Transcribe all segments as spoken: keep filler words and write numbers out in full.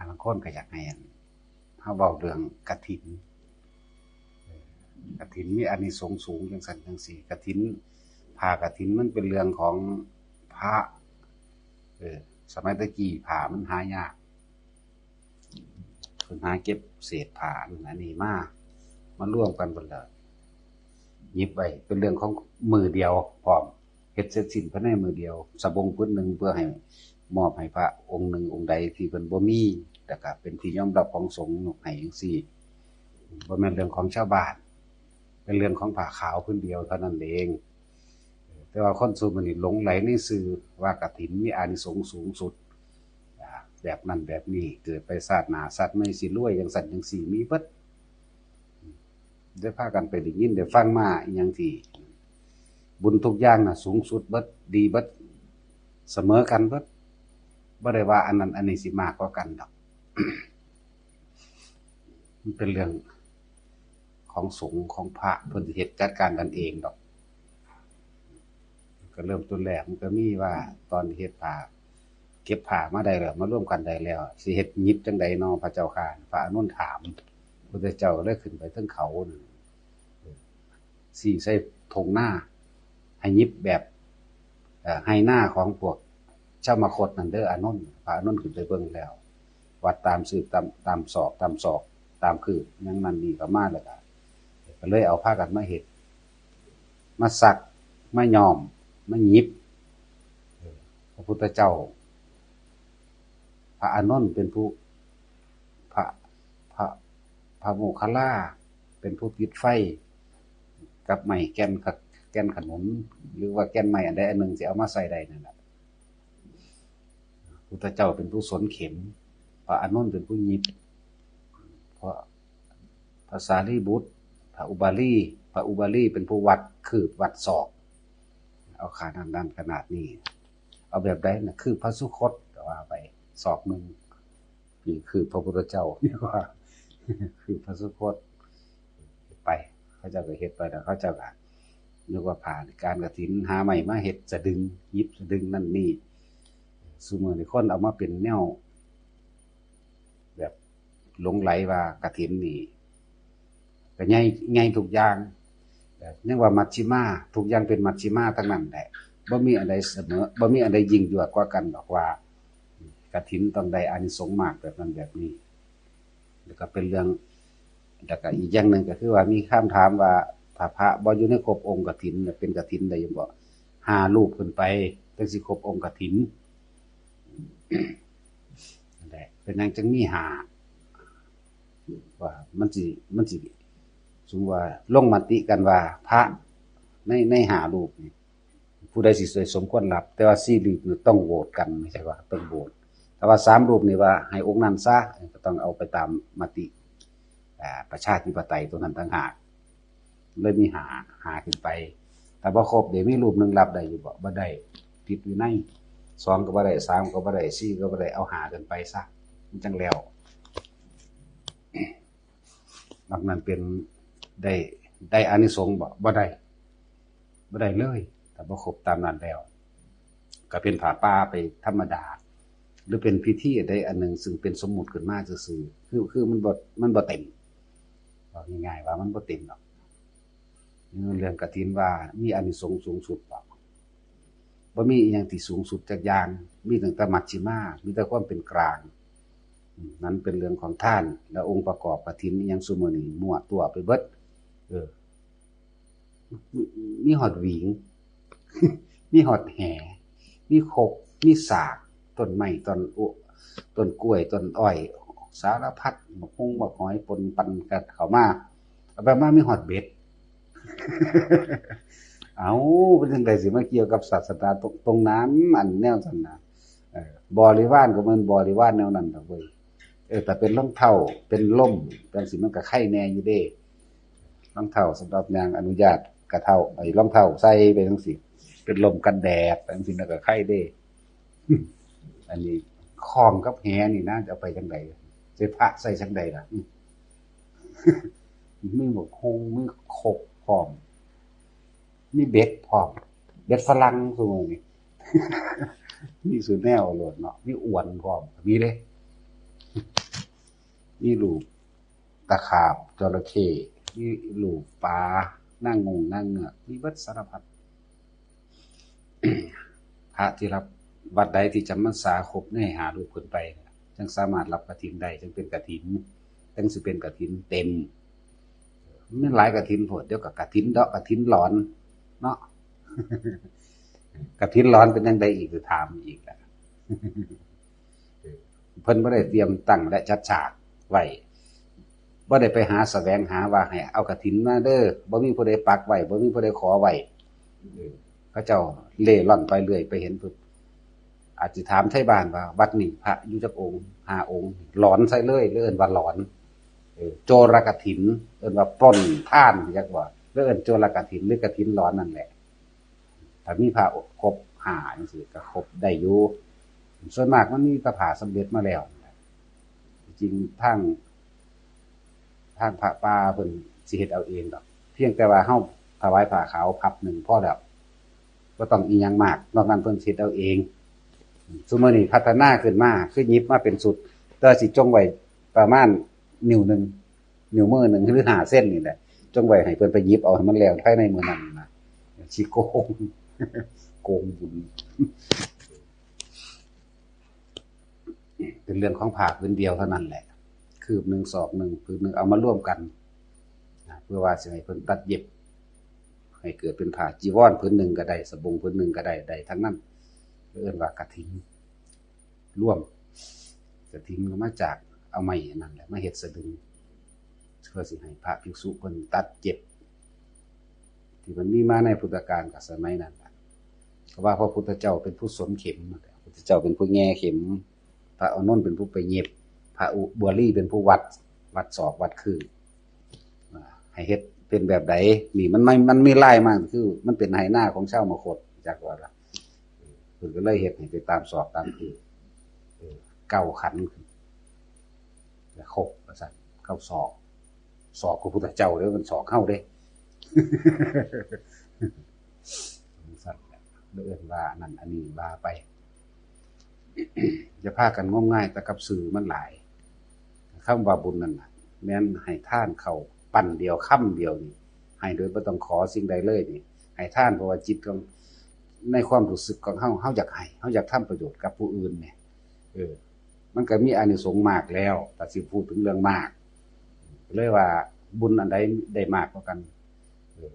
บางคนก็อยากให้เฮาเว้าเรื่องกฐิน กฐินมีอานิสงส์สูงจังซั่นจังซี่ กฐิน ผ้ากฐินมันเป็นเรื่องของพระ เออ สมัยตะกี้ผ้ามันหายาก เพิ่นหาเก็บเศษผ้านั่นอันนี้มา มารวมกันเบิดแล้ว หยิบไว้ เป็นเรื่องของมื้อเดียวพร้อม เฮ็ดเสร็จสิ้นภายในมื้อเดียว สบงผืนหนึ่งเพื่อให้มอบให้พระองค์หนึ่งองค์ใดที่เพิ่นบ่มี แล้วก็เป็นที่ยอมรับของสงฆ์ยกให้จังซี่ บ่แม่นเรื่องของชาวบ้าน เป็นเรื่องของผ้าขาวผืนเดียวเท่านั้นเอง แต่ว่าคนซุมื้อนี้หลงใหลในชื่อว่ากฐินมีอานิสงส์สูงสุด อ่า แบบนั้นแบบนี้ เกิดไปชาติหน้าชาติใหม่สิรวยจังซั่นจังซี่ มีเบิด ได้พากันไปได้ยินได้ฟังมาอีหยังที่ บุญทุกอย่างน่ะสูงสุดเบิด ดีเบิด เสมอกันเบิด บ่ได้ว่าอันนั้นอันนี้สิมากกว่ากันดอก มันเป็นเรื่องของสงฆ์ของพระ เพิ่นสิเฮ็ดจัดการกันเองดอก ก็เริ่มต้นแรกมันก็มีว่าตอนเฮ็ดผ้า เก็บผ้ามาได้แล้ว มารวมกันได้แล้ว สิเฮ็ดหยิบจั่งใดน้อพระเจ้าข้า พระอานนท์ถาม พุทธเจ้าก็เลยขึ้นไปเทิงเขานั่น ชี้ใส่ทุ่งนา ให้หยิบแบบ เอ่อ ไฮ่นาของพวกชาวมคธนั่นเด้ออานนท์ พระอานนท์ขึ้นไปเบิ่งแล้ว วัดตามคืบ ตาม ตามศอก ตามศอก ตามคืบ หยังนั่นนี่ก็มาแล้วก็ ก็เลยเอาพากันมาเฮ็ด มาสัก มาย้อม มาหยิบ เออ พระพุทธเจ้า พระอานนท์เป็นผู้ พระ พระ พระโมคคัลลา เป็นผู้ติดไฟ กับไม้แก่นขะ แก่นขนุน หรือว่าแก่นไม้อันใดอันหนึ่งที่เอามาใส่ได้นั่นแหละ พุทธเจ้าเป็นผู้สนเข็ม พระอานนท์เป็นผู้หยิบ พระ พระสารีบุตร พระอุบาลี พระอุบาลีเป็นผู้วัดคืบวัดศอก เอาขนาดนั้นขนาดนี้ เอาแบบใดนะ คืบพระสุคตก็ว่าไป ศอกหนึ่ง นี่คือพระพุทธเจ้า นี่ว่า คือพระสุคต ไป เขาเจ้าก็เฮ็ดไปแล้ว เขาเจ้าก็ยกว่าผ่านการกฐิน หาไม้มาเฮ็ดสะดึง หยิบสะดึงนั่นนี่ ซุมื้อนี้คนเอามาเป็นแนว แบบหลงใหลว่ากฐินนี่ ก็ใหญ่ ใหญ่ทุกอย่าง แต่ยังว่ามัชฌิมา ทุกอย่างเป็นมัชฌิมาทั้งนั้นแหละ บ่มีอันใดเสมอ บ่มีอันใดยิ่งยวดกว่ากันดอกว่า กฐินต้องได้อานิสงส์มากแบบนั้นแบบนี้ แล้วก็เป็นเรื่อง แล้วก็อีกอย่างหนึ่งก็คือว่ามีคำถามว่า ถ้าพระบ่อยู่ในครบองค์กฐินน่ะ เป็นกฐินได้อยู่บ่ ห้ารูปขึ้นไป จั่งสิครบองค์กฐิน นั่นแหละ เป็นหยังจั่งมีห้า ว่ามันสิ มันสิ สมมุติว่าลงมติกันว่าพระใน ในห้ารูปนี่ ผู้ใดสิสมควรรับ แต่ว่าสี่รูปนี่ต้องโหวตกัน ไม่ใช่ว่าต้องโหวต แต่ว่าสามรูปนี่ว่าให้องค์นั้นซะ ก็ต้องเอาไปตามมติ อ่า ประชาธิปไตยตัวนั้นต่างหาก เลยมีห้า ห้าขึ้นไป ถ้าบ่ครบ เดี๋ยวมีรูปหนึ่งรับได้อยู่บ่ บ่ได้ ผิดวินัย สองก็บ่ได้ สามก็บ่ได้ สี่ก็บ่ได้ เอาห้าขึ้นไปซะ มันจั่งแล้ว นอกนั้นเป็นได้ ได้อานิสงส์บ่ บ่ได้ บ่ได้เลย ถ้าบ่ครบตามนั้นแล้ว ก็เป็นผ้าป่าไปธรรมดา หรือเป็นพิธีใดอันหนึ่งซึ่งเป็นสมมุติขึ้นมาซื่อๆ คือ คือมันบ่ มันบ่เต็ม เว้าง่ายๆว่ามันบ่เต็มดอก เรื่องกฐินว่ามีอานิสงส์สูงสุดบ่ บ่มีอีหยังที่สูงสุดจักอย่าง มีตั้งแต่มัชฌิมา มีแต่ความเป็นกลาง อืม นั้นเป็นเรื่องของทาน และองค์ประกอบกฐินอีหยังซุมื้อนี้มั่วตัวไปเบิด เออ มี มีฮอดหวิง มีฮอดแห มีครก มีสาก ต้นไม้ ต้นอุ ต้นกล้วย ต้นอ้อย สารพัด บักฮุ่งบักหอยปนปันกันเข้ามา เอาไปมามีฮอดเบ็ด เอ้า เป็นจั่งใดสิมาเกี่ยวกับศาสนาตรง ตรงนั้น อันแนวซั่นนะ เออ บริวารก็แม่นบริวารแนวนั้นดอกเว้ย เออ แต่เป็นรองเท้า เป็นล่มจั่งซี้มันก็ไคแน่อยู่เด้ รองเท้าสำหรับย่างอนุญาตกะเท้า ไอ้รองเท้าใส่ไปจั่งซี้ เป็นล่มกันแดดจั่งซี้มันก็ไคเด้ อันนี้คล้องกับแหนี่นะ จะเอาไปจั่งใด ใส่พระใส่จั่งใดล่ะ มีบักฮุ่ง มีครกพร้อม มีเบ็ดพร้อม เบ็ดฝรั่งซุมื้อนี้ มีซุแนวโลดเนาะ มีอวนพร้อม มีเด้ มีรูปตะขาบจระเข้ มีรูปปลา นางงงนางเงือก มีเบิดสารพัด พระที่รับ วัดใดที่จำพรรษาครบในห้ารูปขึ้นไป จั่งสามารถรับกฐินได้ จั่งเป็นกฐิน จั่งสิเป็นกฐินเต็ม มันหลายกฐินโพด เดี๋ยวก็กฐินเดาะ กฐินหลอนเนาะ กฐินหลอนเป็นจั่งใดอีก สิถามอีกล่ะ เพิ่นบ่ได้เตรียมตั้งและจัดฉากไว้ บ่ได้ไปหาแสวงหาว่าให้เอากฐินมาเด้อ บ่มีผู้ใดปักไว้ บ่มีผู้ใดขอไว้ เออ เขาเจ้าเร่ร่อนไปเรื่อย ไปเห็นปุ๊บ อาจสิถามไทบ้านว่า วัดนี้พระอยู่จักองค์ ห้าองค์ หลอนใส่เลย เลยเอิ้นว่าหลอน เออ โจรกฐิน เอิ้นว่าปล้นทาน จักว่า เลยเอิ้นโจรกฐิน หรือกฐินหลอนนั่นแหละ ถ้ามีพระครบห้าจั่งซี้ก็ครบได้อยู่ ส่วนมากมันมีแต่พระสำเร็จมาแล้ว จริงๆ ทาง ทางพระป่าเพิ่นสิเฮ็ดเอาเองดอก เพียงแต่ว่าเฮาถวายผ้าขาวพับหนึ่งพอแล้ว บ่ต้องอีหยังมาก นอกนั้นเพิ่นสิเฮ็ดเอาเอง ซุมื้อนี้พัฒนาขึ้นมา คือหยิบมาเป็นชุด แต่สิจงไว้ประมาณนิ้วหนึ่ง นิ้วมือหนึ่งหรือห้าเซนนี่แหละ จงไว้ให้เพิ่นไปหยิบเอาให้มันแล้วภายในมื้อนั้นนะ สิโกง โกงบุญ เป็นเรื่องของผ้าผืนเดียวเท่านั้นแหละ คืบหนึ่ง ศอกหนึ่ง ผืนหนึ่ง เอามารวมกันนะ เพื่อว่าสิให้เพิ่นตัดเย็บ ให้เกิดเป็นผ้าจีวรผืนหนึ่งก็ได้ สบงผืนหนึ่งก็ได้ ได้ทั้งนั้น เอิ้นว่ากฐิน รวม กฐินก็มาจากเอาไม้อันนั้นแหละ มาเฮ็ดสะดึง เพื่อสิให้พระภิกษุเพิ่นตัดเย็บ ที่มันมีมาในพุทธกาลกับสมัยนั้นล่ะ เพราะว่าพระพุทธเจ้าเป็นผู้สนเข็ม พระพุทธเจ้าเป็นผู้แหย่เข็ม พระอานนท์เป็นผู้ไปเย็บ พระอุบาลีเป็นผู้วัด วัดศอกวัดคืบ อ่า ให้เฮ็ดเป็นแบบใด นี่มันไม่ มันมีลายมา คือมันเป็นไหหน้าของชาวมคธ จักว่าล่ะ เพิ่นก็เลยเฮ็ดให้ไปตามศอกตามคืบ เออ เก้าขัน แล้วครบ ว่าซั่น เก้าศอก ศอกของพุทธเจ้าเด้อ มันศอกเฮาเด้ ซั่นแหละ เอิ้นว่าอันนั้นอันนี้ว่าไป อย่าพากันงมงายแต่กับสื่อมันหลาย คำว่าบุญนั่นน่ะ แม่นให้ทานเข้าปั้นเดียว คำเดียวนี่ ให้โดยบ่ต้องขอสิ่งใดเลยนี่ ให้ทานเพราะว่าจิตของ ในความรู้สึกของเฮา เฮาอยากให้ เฮาอยากทำประโยชน์กับผู้อื่นเนี่ย เออ มันก็มีอานิสงส์มากแล้ว ถ้าสิพูดถึงเรื่องมาก เลยว่าบุญอันใดได้มากกว่ากัน เออ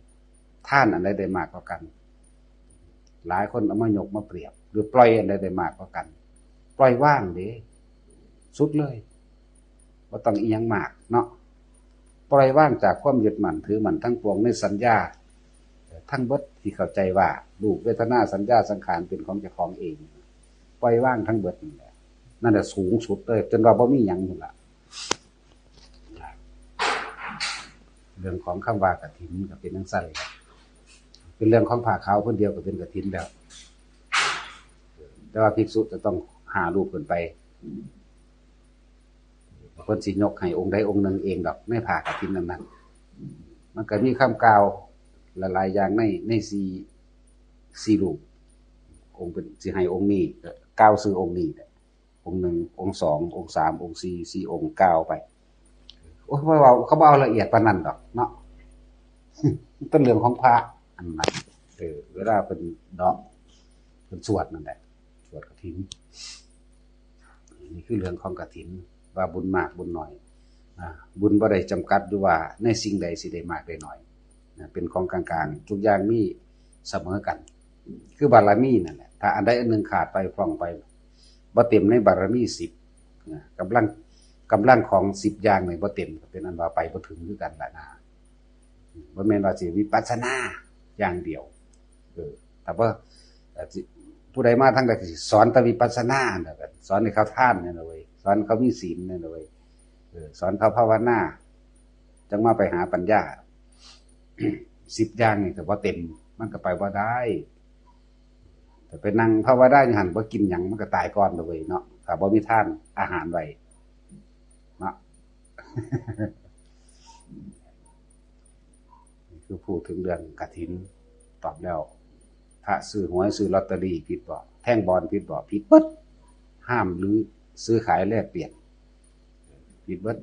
ทานอันใดได้มากกว่ากัน หลายคนเอามายกมาเปรียบ หรือปล่อยอันใดได้มากกว่ากัน ปล่อยวางเด้ สุดเลย บ่ต้องอีหยังมากเนาะ ปล่อยวางจากความยึดมั่นถือมั่นทั้งปวงในสัญญา ทั้งเบิดที่เข้าใจว่ารูปเวทนาสัญญาสังขารเป็นของเจ้าของเอง ปล่อยวางทั้งเบิดนั่นแหละ นั่นแหละสูงสุดเลย จนว่าบ่มีหยังนั่นล่ะ เรื่องของคำว่ากฐินก็เป็นจั่งซั่นแหละ เป็นเรื่องของผ้าขาวคนเดียวก็เป็นกฐินแล้ว แต่ว่าภิกษุจะต้องห้ารูปขึ้นไป เพิ่นสิยกให้องค์ใดองค์หนึ่งเองดอก ในผ้ากฐินนั้นๆ มันก็มีคำกล่าวหลายๆอย่างใน ในสี่ สี่รูป องค์เป็นสิให้องค์นี้ ก็กล่าวชื่อองค์นี้แหละ องค์หนึ่ง องค์สอง องค์สาม องค์สี่ สี่องค์กล่าวไป โอ้ย เขาบ่เอา เขาบ่เอาละเอียดปานนั้นดอกเนาะ เป็นเรื่องของพระอันนั้น เออ เวลาเพิ่นเนาะ เพิ่นสวดนั่นแหละ สวดกฐิน นี่คือเรื่องของกฐิน ว่าบุญมากบุญน้อย อ่า บุญบ่ได้จำกัดอยู่ว่าในสิ่งใดสิได้มากได้น้อย นะ เป็นของกลางๆ ทุกอย่างมีเสมอกัน คือบารมีนั่นแหละ ถ้าอันใดอันหนึ่งขาดไป พร่องไป บ่เต็มในบารมีสิบ นะ กำลัง กำลังของสิบอย่างนี่บ่เต็ม ก็เป็นอันว่าไปบ่ถึงคือกันล่ะนะ บ่แม่นว่าสิวิปัสสนาอย่างเดียว เออ ถ้าบ่ เอ่อ สิ ผู้ใดมาทางใดก็สิสอนแต่วิปัสสนานั่นแหละ สอนให้เขาทานนั่นแหละเว้ย สอนเขามีศีลนั่นแหละเว้ย เออ สอนเขาภาวนา จั่งมาไปหาปัญญา สิบอย่างนี่ก็บ่เต็ม มันก็ไปบ่ได้ แต่ไปนั่งภาวนาอยู่หั่น บ่กินหยัง มันก็ตายก่อนเลยเนาะ ถ้าบ่มีทานอาหารไว้เนาะ นี่คือพูดถึงเรื่องกฐิน ตอบแล้ว พระซื้อหวยซื้อลอตเตอรี่ผิดบ่ แทงบอลผิดบ่ ผิดเบิด ห้ามหรือซื้อขายแลกเปลี่ยน ผิดเบิด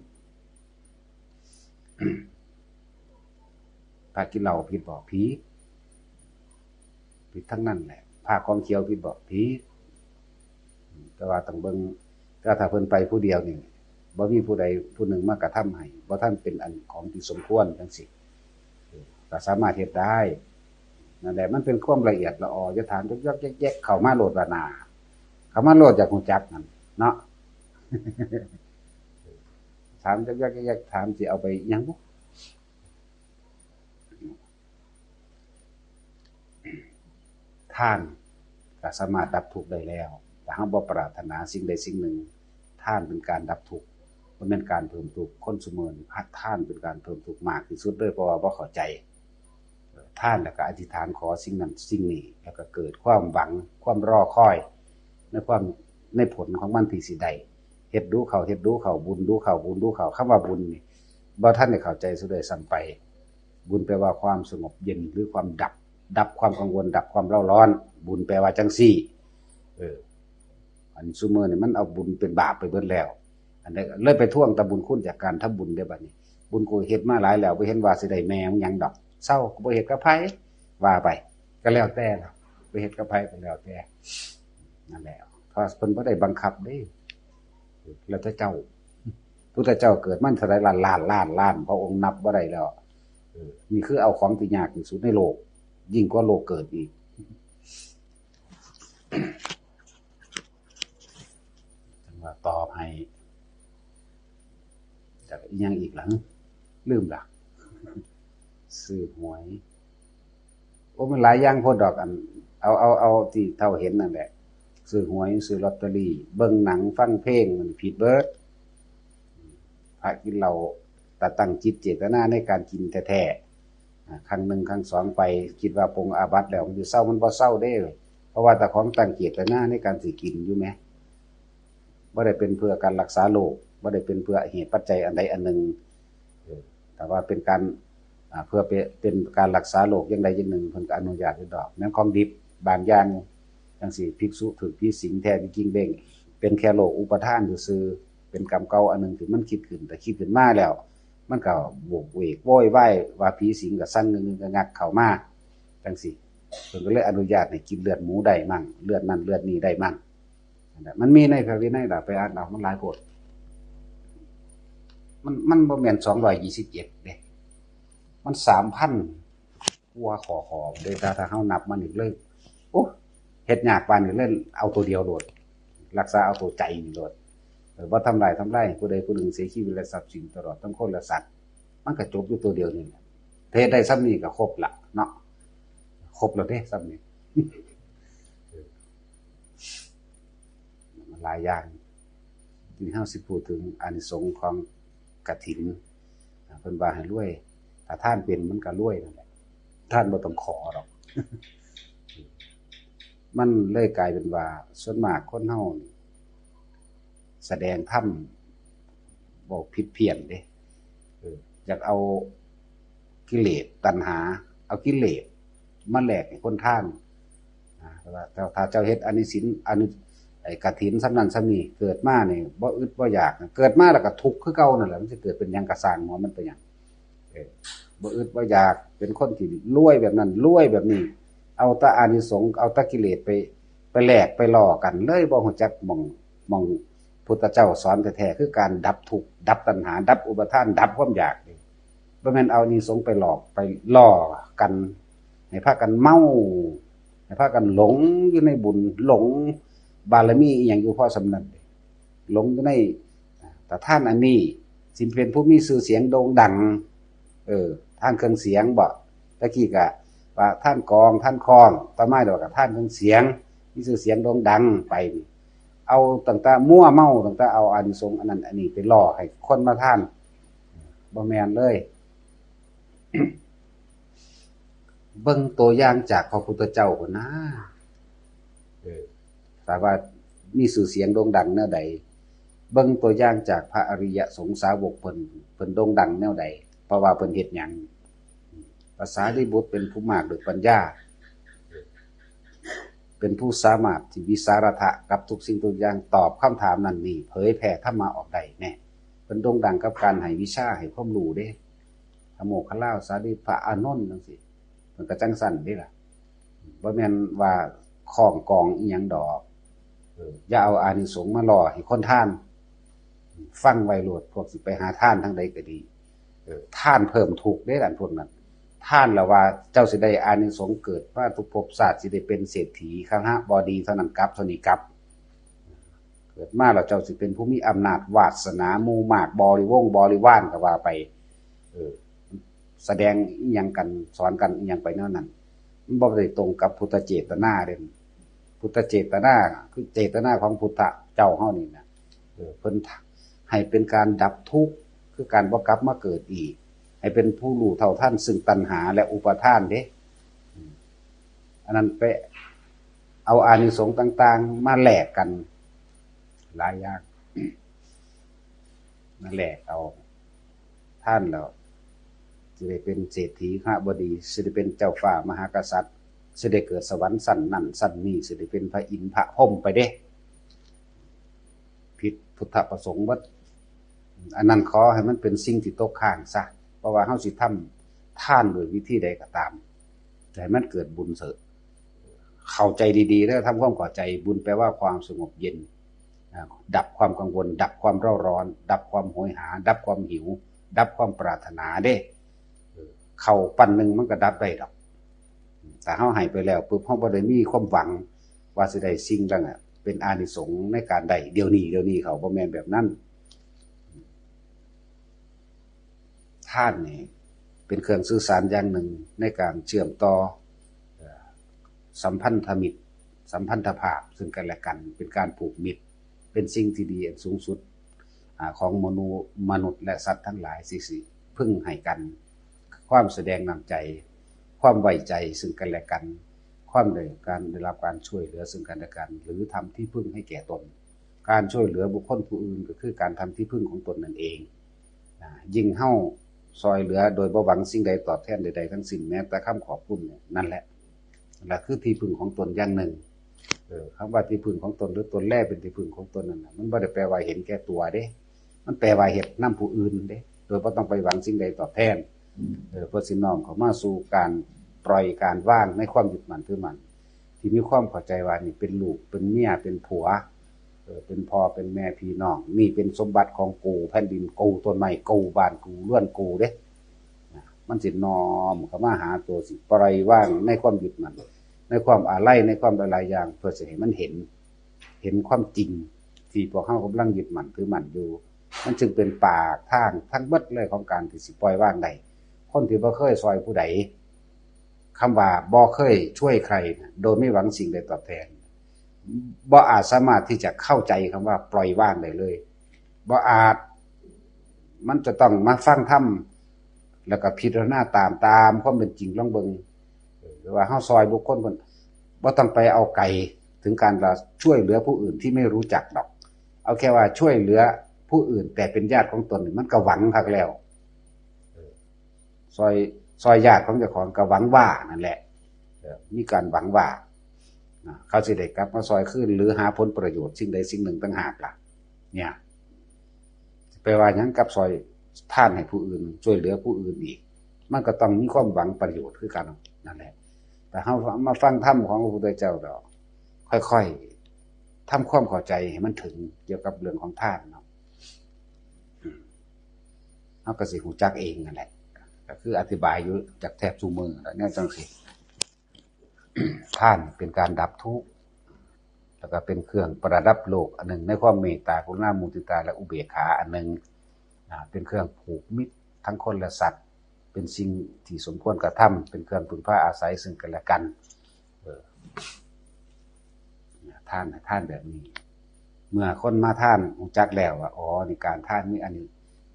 พระกินเหล้าผิดบ่ ผิด ผิดทั้งนั้นแหละ พระของเขียวผิดบ่ ผิด แต่ว่าต้องเบิ่ง แต่ถ้าเพิ่นไปผู้เดียวนี่ บ่มีผู้ใดผู้หนึ่งมากระทำให้ บ่ทันเป็นอันของที่สมควรจังซี้ ก็สามารถเฮ็ดได้ นั่นแหละ มันเป็นความละเอียดละออ อย่าถามยอกๆแยกๆ เข้ามาโลดละนา เข้ามาโลดอยากรู้จักนั่นเนาะ ถามยอกๆแยกๆ ถามสิเอาไปอิหยังบุ ทานก็สามารถดับทุกข์ได้แล้ว ถ้าเฮาบ่ปรารถนาสิ่งใดสิ่งหนึ่ง ทานเป็นการดับทุกข์ บ่แม่นการเพิ่มทุกข์ คนซุมื้อนี้ทานเป็นการเพิ่มทุกข์มากที่สุดเลย เพราะว่าบ่เข้าใจ ทานแล้วก็อธิษฐานขอสิ่งนั้นสิ่งนี้ แล้วก็เกิดความหวัง ความรอคอย ในความ ในผลของมันที่สิได้ เฮ็ดดูเข้า เฮ็ดดูเข้า บุญดูเข้า บุญดูเข้า คำว่าบุญนี่ บ่ทันได้เข้าใจซะด้วยซ้ำไป บุญแปลว่าความสงบเย็น หรือความดับ ดับความกังวล ดับความเร่าร้อน บุญแปลว่าจังซี่ เออ อันซุมื้อนี่มันเอาบุญเป็นบาปไปเบิดแล้ว อันนี้เลยไปทวงแต่บุญคุณจากการทำบุญเด้อบัดนี้ บุญกูเฮ็ดมาหลายแล้ว บ่เห็นว่าสิได้แม่มันหยังดอก เซา กูบ่เฮ็ดกับไผ ว่าไป ก็แล้วแต่ล่ะ บ่เฮ็ดกับไผก็แล้วแต่ นั่นแหละ เพราะเพิ่นบ่ได้บังคับเด้ แล้วแต่เจ้า พุทธเจ้าเกิดมาเท่าใดล้านล้านล้านล้าน พระองค์นับบ่ได้แล้ว เออ นี่คือเอาของที่ยากที่สุดในโลก ยิ่งกว่าโลกเกิดอีก จังว่าต่อให้ จากอีหยังอีกล่ะ ลืมล่ะ ซื้อหวย โอ้ มันหลายอย่างโพดดอก อัน เอา เอา เอาที่เท่าเห็นนั่นแหละ ซื้อหวย ซื้อลอตเตอรี่ เบิ่งหนัง ฟังเพลง มันผิดเบิด พระกินเหล้า แต่ตั้งจิตเจตนาในการกินแท้ๆ อ่า ครั้งหนึ่งครั้งสองไป คิดว่าปลงอาบัติแล้ว มันสิเซา มันบ่เซาเด้ เพราะว่าแต่ของตั้งเจตนาในการสิกินอยู่แหม บ่ได้เป็นเพื่อการรักษาโรค บ่ได้เป็นเพื่อเหตุปัจจัยอันใดอันหนึ่ง เออ แต่ว่าเป็นการ อ่า เพื่อเป็น เป็นการรักษาโรคอย่างใดอย่างหนึ่ง เพิ่นก็อนุญาตอยู่ดอก แนวของดิบบางอย่างจังซี้ ภิกษุถืกผีสิงแท้จริงเบ้ง เป็นแค่โรคอุปาทานซื่อๆ เป็นกรรมเก่าอันหนึ่งที่มันคิดขึ้น แต่คิดขึ้นมาแล้ว มันก็โวกเวกโวยวายว่าผีสิงก็สั่นงึกงึกงักงักเข้ามาจังซี้ เพิ่นก็เลยอนุญาตให้กินเลือดหมูได้มั่ง เลือดนั่นเลือดนี่ได้มั่ง นั่นแหละ มันมีในพระวินัยล่ะ ไปอ่านเอา มันหลายโพด มัน มันบ่แม่นสองร้อยยี่สิบเจ็ดเด้ มันสามพันกว่าข้อ ข้อเด้ ถ้า ถ้าเฮานับมันนี่เลย โอ้ เฮ็ดยากปานนี้เลย เอาตัวเดียวโลด รักษาเอาตัวใจนี่โลด เออ บ่ทำลาย ทำลายให้ผู้ใดผู้หนึ่งเสียชีวิตและทรัพย์สิน ตลอดทั้งคนและสัตว์ มันก็จบอยู่ตัวเดียวนี่แหละ ถ้าเฮ็ดได้ส่ำนี้ก็ครบละเนาะ ครบแล้วเด้ ส่ำนี้ เออ มันหลายอย่าง ที่เฮาสิพูดถึงอานิสงส์ของกฐิน เพิ่นว่าให้รวย ถ้าทานเป็นมันก็รวยนั่นแหละ ทานบ่ต้องขอดอก มันเลยกลายเป็นว่าส่วนมากคนเฮานี่ แสดงธรรม เว้าผิดเพี้ยนเด้ เออ อยากเอากิเลสตัณหา เอากิเลสมาแลกให้คนทาน นะ แต่ว่าถ้า ถ้าเจ้าเฮ็ดอานิสิน อานิ ไอ้กฐินส่ำนั้นส่ำนี้ เกิดมานี่บ่อึดบ่อยาก เกิดมาแล้วก็ทุกข์คือเก่านั่นแหละ มันสิเกิดเป็นหยังก็ซ่างหัวมันไปหยัง เออ บ่อึดบ่อยาก เป็นคนที่รวยแบบนั้น รวยแบบนี้ เอาแต่อานิสงส์ เอาแต่กิเลสไป ไปแลกไปล่อกัน เลยบ่ฮู้จักหม่อง หม่องพุทธเจ้าสอนแท้ๆ คือการดับทุกข์ ดับตัณหา ดับอุปาทาน ดับความอยากนี่ บ่แม่นเอาอานิสงส์ไปหลอก ไปล่อกัน ให้พากันเมา ให้พากันหลงอยู่ในบุญ หลงบารมีอีหยังอยู่พอส่ำนั้น หลงอยู่ใน แต่ทานอันนี้ สิเป็นผู้มีชื่อเสียงโด่งดัง เออ ทานเครื่องเสียงบ่ ตะกี้กะว่าทานกลอง ทานค้อง ต่อมาเดี๋ยวก็ทานเครื่องเสียง มีชื่อเสียงโด่งดังไป เอาตั้งแต่มั่วเมา ตั้งแต่เอาอานิสงส์อันนั้นอันนี้ไปล่อให้คนมาทาน บ่แม่นเลย เบิ่งตัวอย่างจากพระพุทธเจ้าพุ้นนะ เออ ถ้าว่ามีชื่อเสียงโด่งดังแนวใด เบิ่งตัวอย่างจากพระอริยสงฆ์สาวกเพิ่น เพิ่นโด่งดังแนวใด เพราะว่าเพิ่นเฮ็ดหยัง พระสารีบุตรเป็นผู้มากด้วยปัญญา เป็นผู้สามารถที่วิสาทะกับทุกสิ่งทุกอย่าง ตอบคำถามนั่นนี่ เผยแผ่ธรรมะออกได้แน่ เพิ่นโด่งดังกับการให้วิชา ให้ความรู้เด้ ขโมกขลาวสาลีพระอานนท์จังซี่ มันก็จังซั่นเด้ล่ะ บ่แม่นว่าของกองอีหยังดอก เออ อย่าเอาอานิสงส์มาล่อให้คนทาน ฟังไว้โลด พวกสิไปหาทานทางใดก็ดี เออ ทานเพิ่มทุกข์เด้ อันพวกนั้น ทานละว่าเจ้าสิได้อานิสงส์ เกิดมาทุกภพชาติสิได้เป็นเศรษฐี คฤหบดีเท่านั้นกับเท่านี้กับ เกิดมาแล้วเจ้าสิเป็นผู้มีอำนาจวาสนา หมู่มาก บริวงศ์บริวารก็ว่าไป เออ แสดงอีหยังกัน สอนกันอีหยังไปแนวนั้น มันบ่ได้ตรงกับพุทธเจตนาเด้ พุทธเจตนาคือเจตนาของพุทธเจ้าเฮานี่นะ เออ เพิ่นให้เป็นการดับทุกข์ คือการบ่กลับมาเกิดอีก ให้เป็นผู้รู้เท่าทันซึ่งตัณหาและอุปาทานเด้ อืม อันนั้นไปเอาอานิสงส์ต่างๆ มาแลกกันหลายอย่าง มาแลกเอา ทานแล้ว สิได้เป็นเศรษฐีคฤหบดี สิได้เป็นเจ้าฟ้ามหากษัตริย์ สิได้เกิดสวรรค์ชั้นนั้นชั้นนี้ สิได้เป็นพระอินทร์พระพรหมไปเด้ ผิดพุทธประสงค์เบิด อันนั้นขอให้มันเป็นสิ่งที่ตกค้างซะ เพราะว่าเฮาสิทำทานด้วยวิธีใดก็ตาม ให้มันเกิดบุญเถอะ เข้าใจดีๆ แล้วทำความเข้าใจ บุญแปลว่าความสงบเย็น อ่า ดับความกังวล ดับความเร่าร้อน ดับความโหยหา ดับความหิว ดับความปรารถนาเด้ เออ เข้าปั้นหนึ่งมันก็ดับได้ดอก แต่เฮาให้ไปแล้วปุ๊บ เฮาบ่ได้มีความหวังว่าสิได้สิ่งนั้นน่ะ เป็นอานิสงส์ในการได้เดี๋ยวนี้ เดี๋ยวนี้เขาบ่แม่นแบบนั้น ทานนี่เป็นเครื่องสื่อสารอย่างหนึ่งในการเชื่อมต่อ เอ่อ สัมพันธมิตร สัมพันธภาพซึ่งกันและกัน เป็นการผูกมิตร เป็นสิ่งที่ดีอันสูงสุด อ่า ของมนุษย์ มนุษย์และสัตว์ทั้งหลาย สิ สิพึ่งให้กัน ความแสดงน้ำใจ ความไว้ใจซึ่งกันและกัน ความได้การได้รับการช่วยเหลือซึ่งกันและกัน หรือทำที่พึ่งให้แก่ตน การช่วยเหลือบุคคลผู้อื่นก็คือการทำที่พึ่งของตนนั่นเอง อ่า ยิ่งเฮาซอยเหลือโดยบ่หวังสิ่งใดตอบแทนใดๆทั้งสิ้น แม้แต่คำขอบคุณเนี่ย นั่นแหละ นั่นแหละคือที่พึ่งของตนอย่างหนึ่ง เออ คำว่าที่พึ่งของตนหรือตนแลเป็นที่พึ่งของตนนั่นน่ะ มันบ่ได้แปลว่าเห็นแก่ตัวเด้ มันแปลว่าเฮ็ดนำผู้อื่นเด้ โดยบ่ต้องไปหวังสิ่งใดตอบแทน เออ เพื่อสิน้อมเข้ามาสู่การปล่อยการวางในความยึดมั่นถือมั่น ที่มีความเข้าใจว่านี่เป็นลูก เป็นเมีย เป็นผัว เออ เป็นพ่อ เป็นแม่ พี่น้อง นี่เป็นสมบัติของกู แผ่นดินกู ต้นไม้กู บ้านกู เรือนกูเด้ นะ มันสิน้อมเข้ามาหาตัว สิปล่อยวางในความยึดมั่น ในความอาลัย ในความหลายๆอย่าง เพื่อสิให้มันเห็น เห็นความจริงที่พวกเฮากำลังยึดมั่นถือมั่นอยู่ มันจึงเป็นปากทางทั้งหมดเลยของการที่สิปล่อยวางได้ คนที่บ่เคยซอยผู้ใด คำว่าบ่เคยช่วยใครนะ โดยไม่หวังสิ่งใดตอบแทน บ่อาจสามารถที่จะเข้าใจคำว่าปล่อยวางได้เลย บ่อาจ มันจะต้องมาฟังธรรม แล้วก็พิจารณาตาม ตามความเป็นจริงลองเบิ่ง เออ หรือว่าเฮาซอยบุคคลเพิ่น บ่ต้องไปเอาไกลถึงการว่าช่วยเหลือผู้อื่นที่ไม่รู้จักดอก เอาแค่ว่าช่วยเหลือผู้อื่นแต่เป็นญาติของตนนี่มันก็หวังคักแล้ว เออ ซอย ซอยญาติของเจ้าของก็หวังว่านั่นแหละ เออ มีการหวังว่า นะ เขาสิได้กลับมาซอยคืน หรือหาผลประโยชน์สิ่งใดสิ่งหนึ่งต่างหากล่ะ เนี่ย ไปว่าหยังกับซอยทานให้ผู้อื่น ช่วยเหลือผู้อื่นอีก มันก็ต้องมีความหวังประโยชน์คือกันนั่นแหละ แต่เฮามาฟังธรรมของพระพุทธเจ้าดอก ค่อยๆทำความเข้าใจให้มันถึงเกี่ยวกับเรื่องของทานเนาะ เฮาก็สิฮู้จักเองนั่นแหละ ก็คืออธิบายอยู่จักแทบซุมื้อแล้ว แนวจังซี่ ทานเป็นการดับทุกข์ แล้วก็เป็นเครื่องประดับโลกอันหนึ่งในความเมตตากรุณามุทิตาและอุเบกขาอันหนึ่ง อ่า เป็นเครื่องผูกมิตรทั้งคนและสัตว์ เป็นสิ่งที่สมควรกระทำ เป็นเครื่องพึ่งพาอาศัยซึ่งกันและกัน เออ ทาน ทานแบบนี้ เมื่อคนมาทานรู้จักแล้วว่า อ๋อ นี่การทานมีอันนี้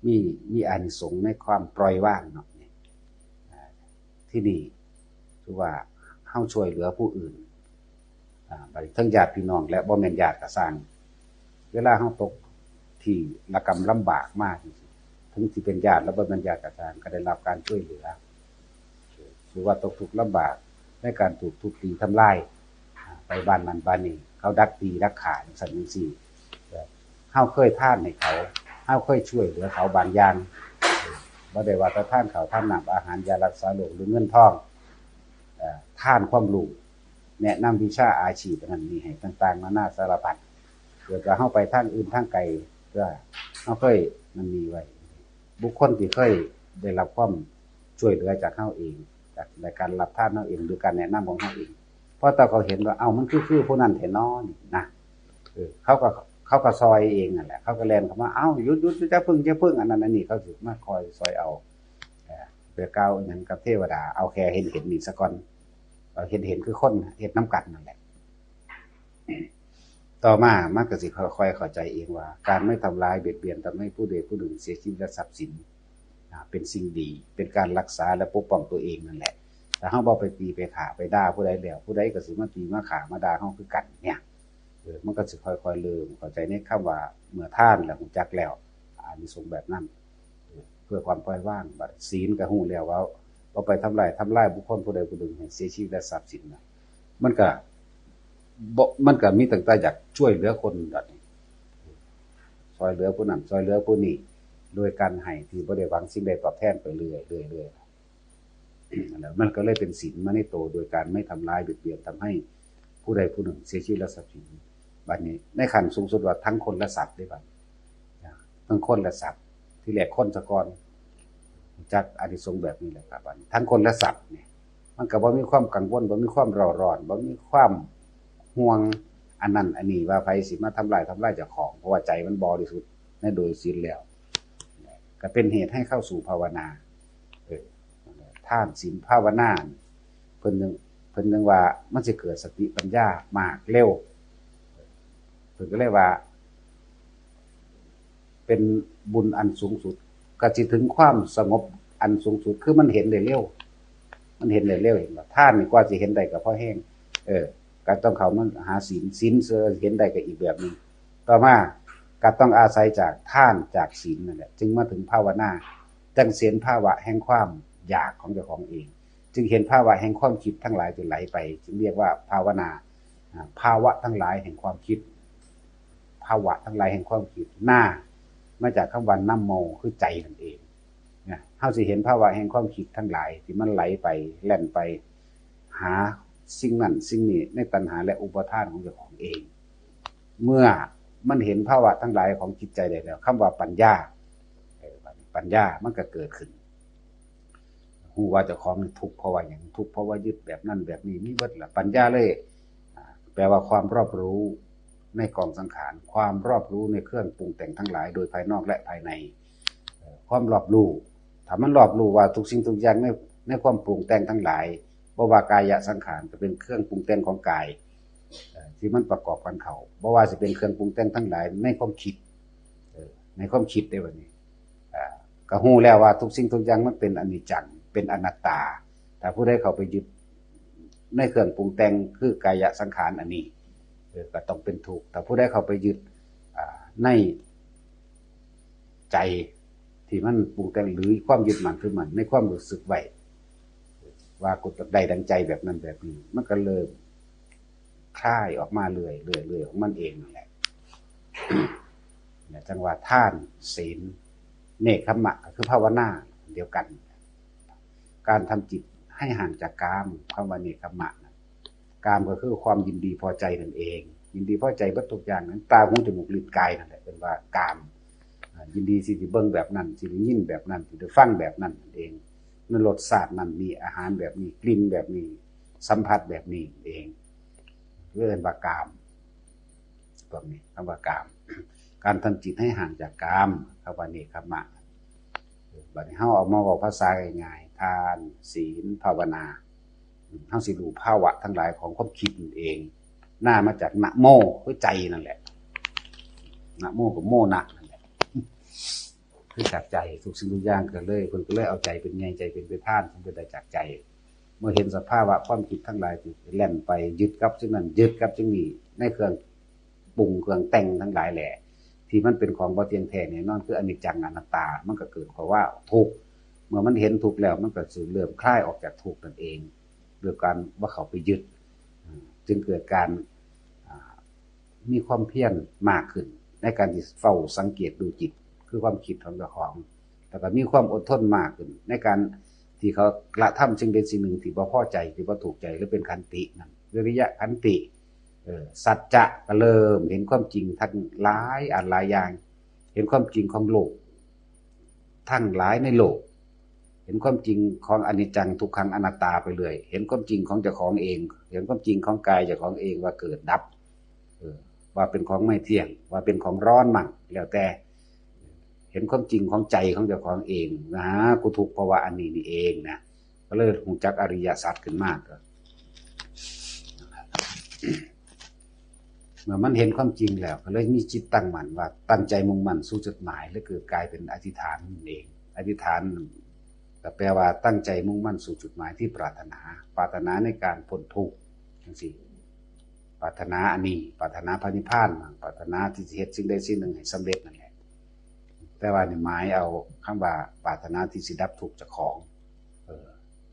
มี มีอานิสงส์ในความปล่อยวางเนาะ นี่ อ่า ที่นี่คือว่าเฮาช่วยเหลือผู้อื่น อ่า บัดนี้ทั้งญาติพี่น้องและบ่แม่นญาติก็ซ่าง เวลาเฮาตกที่ระกำลำบากมาจังซี้ ถึงสิเป็นญาติและบ่แม่นญาติก็ซ่าง ก็ได้รับการช่วยเหลือ หรือว่าตกทุกข์ลำบากในการถูกทุบตีทำลาย อ่า ไปบ้านนั้นบ้านนี้ เขาดักตีดักฆ่าจังซั่นจังซี้ เฮาเคยทานให้เขา เฮาเคยช่วยเหลือเขาบางอย่าง เออ บ่ได้ว่าแต่ทานข้าวทานน้ำอาหารยารักษาโรคหรือเงินทอง เอ่อ ทานความรู้ แนะนำวิชาอาชีพอันนั้นนี่ให้ต่างๆนานาสารพัด เกิดว่าเฮาไปทางอื่นทางไกล เพื่อเฮาเคยมันมีไว้ บุคคลที่เคยได้รับความช่วยเหลือจากเฮาเอง จากในการรับทานเฮาเอง หรือการแนะนำของเฮาเอง เพราะแต่เขาเห็นว่า เอ้า มันคือ คือผู้นั้นแท้น้อนี่นะ เออ เขาก็ เขาก็ซอยเองนั่นแหละ เขาก็แล่นเข้ามา เอ้า หยุด หยุด หยุด อย่าพึ่ง อย่าพึ่ง อันนั้นอันนี้ เขาสิมาคอยซอยเอา เอ่อ ไปกล่าวอิหยังกับเทวดา เอาแค่เห็นเห็นนี่ซะก่อน เอาเห็นเห็นคือคนเฮ็ดนำกันนั่นแหละ ต่อมามันก็สิค่อยๆเข้าใจเองว่า การไม่ทำร้ายเบียดเบียนทำให้ผู้ใดผู้หนึ่งเสียชีวิตและทรัพย์สิน อ่า เป็นสิ่งดี เป็นการรักษาและปกป้องตัวเองนั่นแหละ แต่เฮาบ่ไปตีไปฆ่าไปด่าผู้ใดแล้ว ผู้ใดก็สิมาตีมาฆ่ามาด่าเฮาคือกันเนี่ย เออ มันก็สิค่อยๆเริ่มเข้าใจในคำว่า เมื่อทานแล้วรู้จักแล้ว อานิสงส์แบบนั้น เออ เพื่อความปล่อยวาง บัดศีลก็รู้แล้วว่า บ่ไปทำร้าย ทำลายบุคคลผู้ใดผู้หนึ่งให้เสียชีวิตและทรัพย์สินนะ มันก็บ่ มันก็มีตั้งแต่อยากช่วยเหลือคนแบบนี้ ช่วยเหลือผู้นั้น ช่วยเหลือผู้นี้ โดยการให้ที่บ่ได้หวังสิ่งใดตอบแทนไปเรื่อยๆเรื่อยๆ แล้วมันก็เลยเป็นศีลมาในตัว โดยการไม่ทำร้ายเบียดเบียนทำให้ผู้ใดผู้หนึ่งเสียชีวิตและทรัพย์สิน บัดนี้ในขั้นสูงสุดว่าทั้งคนและสัตว์ได้บัดนี้ ทั้งคนและสัตว์ ที่แรกคนซะก่อน จักอานิสงส์แบบนี้แหละครับ บัดนี้ทั้งคนและสัตว์เนี่ย มันก็บ่มีความกังวล บ่มีความเร่าร้อน บ่มีความห่วงอันนั้นอันนี้ ว่าไผสิมาทำลายทำลายเจ้าของ เพราะว่าใจมันบริสุทธิ์ในโดยศีลแล้ว ก็เป็นเหตุให้เข้าสู่ภาวนา เออ ทานศีลภาวนา เพิ่นยัง เพิ่นยังว่ามันสิเกิดสติปัญญามากเร็ว เพิ่นก็เลยว่า เป็นบุญอันสูงสุด ก็สิถึงความสงบอันสูงสุด คือมันเห็นได้เร็ว มันเห็นได้เร็ว เห็นบ่ ทานนี่กว่าสิเห็นได้ก็พอแฮง เออ ก็ต้องเข้ามาหาศีล ศีลเห็นได้ก็อีกแบบหนึ่ง ต่อมาก็ต้องอาศัยจากทานจากศีลนั่นแหละ จึงมาถึงภาวนา จังเห็นภาวะแห่งความอยากของเจ้าของเอง จึงเห็นภาวะแห่งความคิดทั้งหลายที่ไหลไป จึงเรียกว่าภาวนา อ่า ภาวะทั้งหลายแห่งความคิด ภาวะทั้งหลายแห่งความคิด นา มาจากคำว่านะโม คือใจนั่นเอง นะ เฮาสิเห็นภาวะแห่งความคิดทั้งหลายที่มันไหลไป แล่นไป หาสิ่งนั้นสิ่งนี้ในตัณหาและอุปาทานของเจ้าของเอง เมื่อมันเห็นภาวะทั้งหลายของจิตใจได้แล้ว คำว่าปัญญา เออ ปัญญามันก็เกิดขึ้น ฮู้ว่าเจ้าของนี่ทุกข์เพราะว่าหยัง ทุกข์เพราะว่ายึดแบบนั้นแบบนี้ มีเบิดละ ปัญญาเลย อ่า แปลว่าความรอบรู้ในกองสังขาร ความรอบรู้ในเครื่องปรุงแต่งทั้งหลาย โดยภายนอกและภายใน เอ่อ ความรอบรู้ ถ้ามันรอบรู้ว่าทุกสิ่งทุกอย่างใน ในความปรุงแต่งทั้งหลาย บ่ว่ากายสังขารก็เป็นเครื่องปรุงแต่งของกาย เอ่อ ที่มันประกอบกันเข้า บ่ว่าสิเป็นเครื่องปรุงแต่งทั้งหลายในความคิด เออ ในความคิดได้บัดนี้ อ่า ก็ฮู้แล้วว่าทุกสิ่งทุกอย่างมันเป็นอนิจจัง เป็นอนัตตา ถ้าผู้ใดเข้าไปยึดในเครื่องปรุงแต่งคือกายสังขารอันนี้ เออ ก็ต้องเป็นทุกข์ ถ้าผู้ใดเข้าไปยึด อ่า ในใจที่มันปรุงแต่ง หรือความยึดมั่นถือมั่นในความรู้สึกไว้ ว่ากูจะได้ดังใจแบบนั้นแบบนี้ มันก็เริ่มคลายออกมาเรื่อยๆเรื่อยๆของมันเองนั่นแหละ เนี่ย จังว่าทาน ศีล เนกขัมมะ ก็คือภาวนาเดียวกัน การทำจิตให้ห่างจากกาม คำว่าเนกขัมมะนะ กามก็คือความยินดีพอใจนั่นเอง ยินดีพอใจเบิดทุกอย่างนั้น ตา หู จมูก ลิ้น กายนั่นแหละ เป็นว่ากาม อ่า ยินดีสิได้เบิ่งแบบนั้น สิได้ยินแบบนั้น สิได้ฟังแบบนั้นนั่นเอง นั่นรสชาตินั่นนี่ อาหารแบบนี้ กลิ่นแบบนี้ สัมผัสแบบนี้เอง เรียกว่ากาม พวกนี้คำว่ากาม การทำจิตให้ห่างจากกาม คำว่าเนกขัมมะ บัดนี้เฮาเอามาเว้าภาษาง่ายๆ ทาน ศีล ภาวนา เฮาสิรู้ภาวะทั้งหลายของความคิดนั่นเอง นา มาจากนะโม คือใจนั่นแหละ นะโม ก็โมนะนั่นแหละ คือจากใจ ทุกสิ่งทุกอย่างก็เลย เพิ่นก็เลยเอาใจเป็นใหญ่ ใจเป็นประธาน เพิ่นก็ได้จากใจ เมื่อเห็นสภาวะความคิดทั้งหลายที่แล่นไปยึดกับสิ่งนั้น ยึดกับสิ่งนี้ ในเครื่องปรุงเครื่องแต่งทั้งหลายแหละ ที่มันเป็นของบ่เที่ยงแท้แน่นอน คืออนิจจังอนัตตา มันก็เกิดความว่าทุกข์ เมื่อมันเห็นทุกข์แล้ว มันก็สิเริ่มคลายออกจากทุกข์นั่นเอง โดยการว่าเข้าไปยึด อ่า จึงเกิดการ อ่า มีความเพียรมากขึ้น ในการที่เฝ้าสังเกตดูจิต คือความคิดของเจ้าของ แล้วก็มีความอดทนมากขึ้น ในการที่เขากระทำสิ่งใดสิ่งหนึ่งที่บ่พอใจ ที่บ่ถูกใจ หรือเป็นขันตินั่น วิริยะขันติ เออ สัจจะก็เริ่มเห็นความจริงทั้งหลายอันหลายอย่าง เห็นความจริงของโลก ทั้งหลายในโลก เห็นความจริงของอนิจจังทุกขังอนัตตาไปเรื่อย เห็นความจริงของเจ้าของเอง เห็นความจริงของกายเจ้าของเองว่าเกิดดับ เออ ว่าเป็นของไม่เที่ยง ว่าเป็นของร้อนมั่ง แล้วแต่ เห็นความจริงของใจของเจ้าของเองนะ กูทุกข์เพราะว่าอันนี้นี่เองนะ ก็เลยรู้จักอริยสัจขึ้นมา ก็ เมื่อมันเห็นความจริงแล้ว ก็เลยมีจิตตั้งมั่นว่าตั้งใจมุ่งมั่นสู่จุดหมาย และเกิดกลายเป็นอธิษฐานนั่นเอง อธิษฐานก็แปลว่าตั้งใจมุ่งมั่นสู่จุดหมายที่ปรารถนา ปรารถนาในการพ้นทุกข์จังซี้ ปรารถนาอันนี้ ปรารถนาพระนิพพาน ปรารถนาที่จะเฮ็ดสิ่งใดสิ่งหนึ่งให้สำเร็จนั่นแหละ แต่ว่านี่หมายเอาคำว่าปรารถนาที่สิดับทุกข์เจ้าของ เออ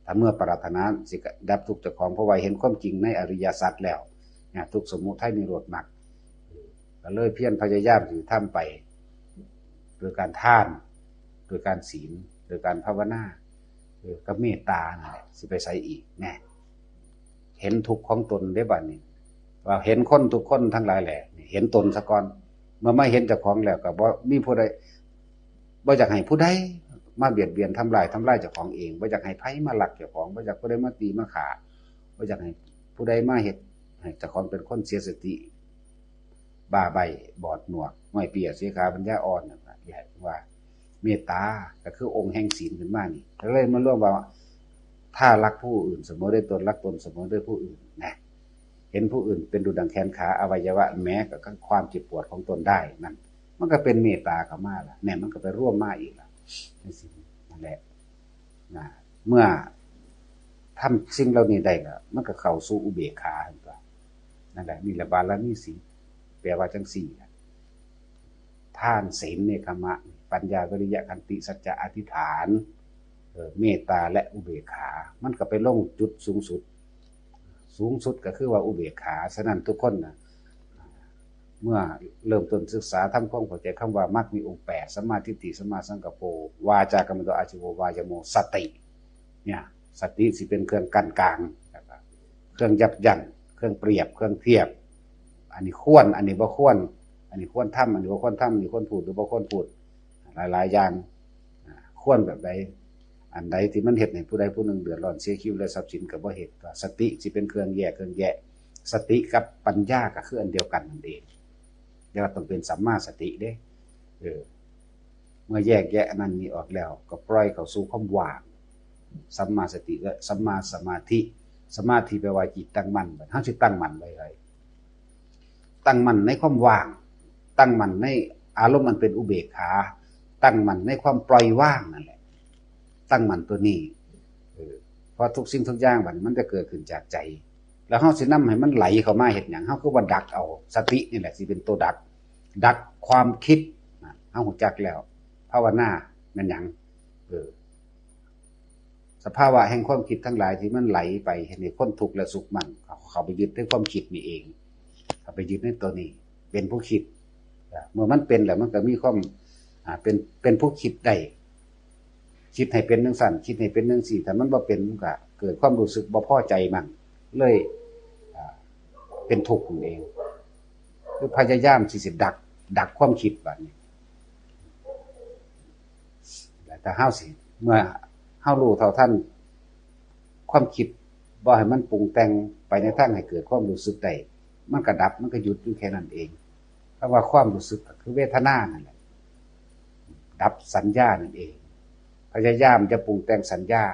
ถ้าเมื่อปรารถนาสิดับทุกข์เจ้าของ เพราะว่าเห็นความจริงในอริยสัจแล้ว เนี่ย ทุกข์สมุทัยนิโรธมรรค เออ ก็เลยเพียรพยายามที่ทำไป โดยการทาน โดยการศีล โดยการภาวนา เออ กับเมตตานั่นแหละ สิไปไสอีกแน่ เห็นทุกข์ของตนได้บัดนี้ ว่าเห็นคนทุกคนทั้งหลายแหละ เห็นตนซะก่อน เมื่อมาเห็นเจ้าของแล้วก็บ่มีผู้ใด บ่อยากให้ผู้ใดมาเบียดเบียนทำลาย ทำลายเจ้าของเอง บ่อยากให้ไผมาลักเจ้าของ บ่อยากผู้ใดมาตีมาฆ่า บ่อยากให้ผู้ใดมาเฮ็ดให้เจ้าของเป็นคนเสียสติ บ้าใบ้ บอดหนวก ห้อยเปี้ย เสียขา ปัญญาอ่อนนั่นล่ะ ที่ให้ว่า เมตตาก็คือองค์แห่งศีลขึ้นมานี่ ก็เลยมารวมว่า ถ้ารักผู้อื่นเสมอด้วยตน รักตนเสมอด้วยผู้อื่นนะ เห็นผู้อื่นเป็นดุจดังแขนขา อวัยวะ แม้กระทั่งความเจ็บปวดของตนได้นั่น มันก็เป็นเมตตาเข้ามาละ เนี่ย มันก็ไปร่วมมาอีกละ จังซี้ นั่นแหละ นะ เมื่อทำสิ่งเหล่านี้ได้แล้ว มันก็เข้าสู่อุเบกขาหั่นตั๊ว นั่นแหละ นี่แหละบารมีสี่ แปลว่าจังซี้นะ ทาน ศีล เนกขัมมะ ปัญญา วิริยะ ขันติ สัจจะ อธิษฐาน เอ่อ เมตตา และอุเบกขา มันก็ไปลงจุดสูงสุด สูงสุดก็คือว่าอุเบกขา ฉะนั้นทุกคนนะ เมื่อเริ่มต้นศึกษาทำความเข้าใจคำว่ามรรคมีองค์แปด สัมมาทิฏฐิ สัมมาสังกัปโป วาจากรรมโต อาชีวโว วายโม สติ เนี่ย สติสิเป็นเครื่องกั้นกลาง แล้วก็เครื่องยับยั้ง เครื่องเปรียบ เครื่องเทียบ อันนี้ควร อันนี้บ่ควร อันนี้ควรทำ อันนี้บ่ควรทำ อันนี้ควรพูดหรือบ่ควรพูด หลายๆ อย่าง อ่า ควรแบบใด อันใดที่มันเฮ็ดให้ผู้ใดผู้หนึ่งเดือดร้อนเสียชีวิตและทรัพย์สินก็บ่เฮ็ด ก็สติสิเป็นเครื่องแยก เครื่องแยะ สติกับปัญญาก็คืออันเดียวกันนั่นเอง แต่ว่าต้องเป็นสัมมาสติเด้ เออ เมื่อแยกแยะอันนั้นนี้ออกแล้ว ก็ปล่อยเข้าสู่ความว่าง สัมมาสติและสัมมาสมาธิ สมาธิแปลว่าจิตตั้งมั่น บัดเฮาสิตั้งมั่นไว้ไส ตั้งมั่นในความว่าง ตั้งมั่นในอารมณ์อันเป็นอุเบกขา ตั้งมั่นในความปล่อยวางนั่นแหละ ตั้งมั่นตัวนี้ เออ เพราะทุกสิ่งทุกอย่างบัดนี้มันจะเกิดขึ้นจากใจ แล้วเฮาสินำให้มันไหลเข้ามาเฮ็ดหยัง เฮาคือว่าดักเอา สตินี่แหละสิเป็นตัวดัก ดักความคิด นะ เฮารู้จักแล้ว ภาวนาแม่นหยัง เออ สภาวะแห่งความคิดทั้งหลายที่มันไหลไปเฮ็ดให้คนทุกข์และสุขมั่ง เขา เขาไปยึดในความคิดนี่เอง เขาไปยึดในตัวนี้ เป็นผู้คิด เมื่อมันเป็นแล้วมันก็มีความ อ่า เป็น เป็นผู้คิดได้ คิดให้เป็นจังซั่น คิดให้เป็นจังซี่ ถ้ามันบ่เป็น มันก็เกิดความรู้สึกบ่พอใจมั่ง เลย อ่า เป็นทุกข์นั่นเอง คือพยายามที่สิดัก ดักความคิดบัดนี้ แต่ถ้าเฮาสิ เมื่อเฮารู้เท่าทันความคิด บ่ให้มันปรุงแต่งไปในทางให้เกิดความรู้สึกได้ มันก็ดับ มันก็หยุดอยู่แค่นั้นเอง คำว่าความรู้สึกก็คือเวทนานั่นแหละ ดับสัญญานั่นเอง พยายามจะปรุงแต่งสัญญา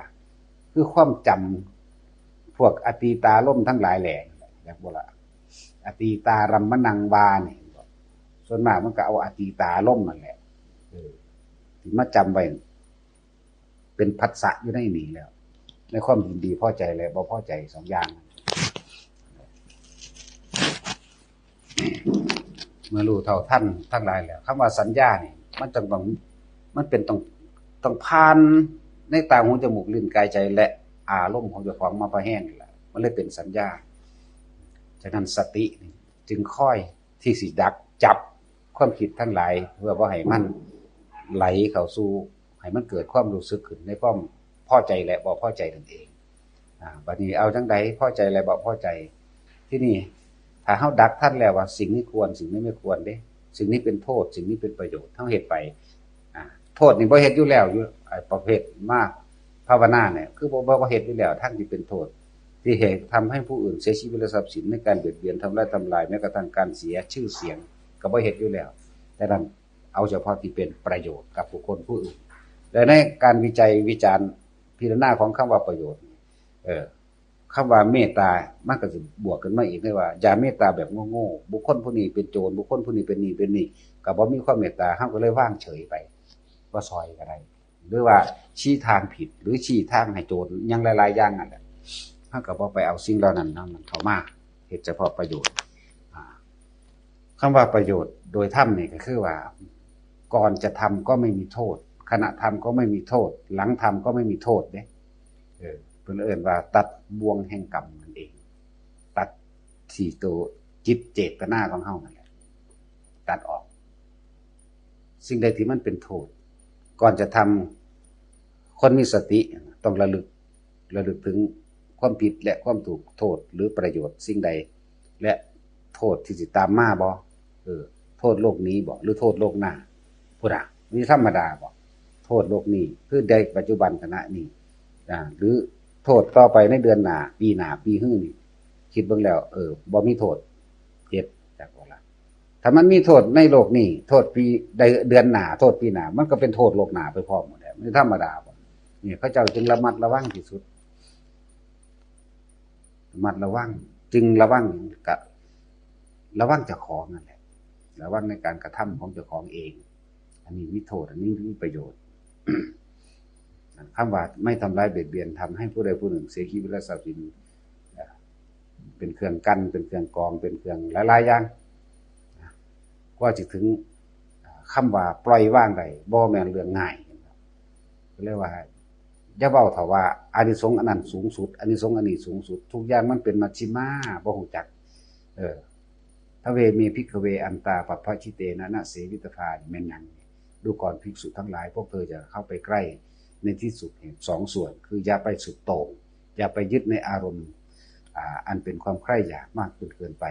คือความจำพวกอตีตารมณ์ทั้งหลายแหล่ อยากบ่ละ อตีตารัมมณังวานี่ ส่วนมากมันก็เอาอตีตารมณ์นั่นแหละ เออ ที่มาจำไว้ เป็นผัสสะอยู่ในนี้แล้ว ในความยินดีพอใจและบ่พอใจสองอย่าง เมื่อรู้เท่าทันทั้งหลายแล้ว คำว่าสัญญานี่ มันต้อง มันเป็นต้อง ต้องผ่านในตา หู จมูก ลิ้น กาย ใจ และอารมณ์ของเจ้าของมาพอแห้งนี่แหละ มันเลยเป็นสัญญา ฉะนั้นสตินี่จึงคอยที่สิดักจับความคิดทั้งหลาย เพื่อบ่ให้มันไหลเข้าสู่ มันเกิดความรู้สึกขึ้นในความพอใจและบ่พอใจนั่นเอง อ่า บัดนี้เอาจั่งใด พอใจและบ่พอใจ ทีนี้ถ้าเฮาดักทันแล้วว่าสิ่งนี้ควร สิ่งนี้ไม่ควรเด้ สิ่งนี้เป็นโทษ สิ่งนี้เป็นประโยชน์ เฮาเฮ็ดไป อ่า โทษนี่บ่เฮ็ดอยู่แล้ว อยู่ อ่า ประเภทมาภาวนาเนี่ย คือบ่ บ่ บ่เฮ็ดอยู่แล้ว ทางที่เป็นโทษ ที่เหตุทำให้ผู้อื่นเสียชีวิตและทรัพย์สิน ในการเบียดเบียน ทำร้ายทำลาย แม้กระทั่งการเสียชื่อเสียง ก็บ่เฮ็ดอยู่แล้ว แต่นั้นเอาเฉพาะที่เป็นประโยชน์กับบุคคลผู้อื่น และในการวิจัยวิจารณ์พิจารณาของคำว่าประโยชน์ เออ คำว่าเมตตา มันก็สิบวกขึ้นมาอีกเลยว่า อย่าเมตตาแบบโง่ๆ บุคคลผู้นี้เป็นโจร บุคคลผู้นี้เป็นนี่เป็นนี่ ก็บ่มีความเมตตา เฮาก็เลยวางเฉยไป บ่ซ่อยก็ได้ หรือว่าชี้ทางผิด หรือชี้ทางให้โจร หยังหลายๆอย่างนั่นแหละ เฮาก็บ่ไปเอาสิ่งเหล่านั้นนำมันเข้ามา เฮ็ดเฉพาะประโยชน์ อ่า คำว่าประโยชน์โดยธรรมนี่ก็คือว่า ก่อนจะทำก็ไม่มีโทษ ขณะทำก็ไม่มีโทษ หลังทำก็ไม่มีโทษเด้ เออ เพิ่นเอิ้นว่าตัดบ่วงแห่งกรรมนั่นเอง ตัดที่ตัวจิตเจตนาของเฮานั่นแหละ ตัดออก สิ่งใดที่มันเป็นโทษ ก่อนจะทำ คนมีสติต้องระลึก ระลึกถึงความผิดและความถูก โทษหรือประโยชน์สิ่งใด และโทษที่สิตามมาบ่ เออ โทษโลกนี้บ่ หรือโทษโลกหน้า พุ้นน่ะ มีธรรมดาบ่ โทษโลกนี้ คือในปัจจุบันขณะนี้ อ่า หรือโทษต่อไปในเดือนหน้า ปีหน้า ปีฮื้อนี่ คิดเบิ่งแล้ว เออ บ่มีโทษ เฮ็ดจักว่าล่ะ ถ้ามันมีโทษในโลกนี้ โทษปี ใด เดือนหน้า โทษปีหน้า มันก็เป็นโทษโลกหน้าไปพร้อมหมดแหละ มันธรรมดาบ่ นี่เขาเจ้าจึงระมัดระวังที่สุด ระมัดระวัง จึงระวัง กะระวังเจ้าของนั่นแหละ ระวังในการกระทำของเจ้าของเอง อันนี้มีโทษ อันนี้มีประโยชน์ คำว่าไม่ทำร้ายเบียดเบียน ทำให้ผู้ใดผู้หนึ่งเสียชีวิตและทรัพย์สิน เป็นเครื่องกั้น เป็นเครื่องกรอง เป็นเครื่องหลายๆอย่าง กว่าสิถึงคำว่าปล่อยวางได้ บ่แม่นเรื่องง่าย ก็เลยว่า อย่าเว้าเถาะว่าอานิสงส์อันนั้นสูงสุด อานิสงส์อันนี้สูงสุด ทุกอย่างมันเป็นมัชฌิมา บ่ฮู้จัก เออ ทเวเมภิกขเว อันตา ปัพพะชิเตนะ นะเสวิตภา นี่แม่นหยัง ดูก่อนภิกษุทั้งหลาย พวกเธอจะเข้าไปใกล้ในที่สุดแห่งสองส่วน คืออย่าไปสุดโต่ง อย่าไปยึดในอารมณ์ อ่า อันเป็นความใคร่อยากมากจนเกินไป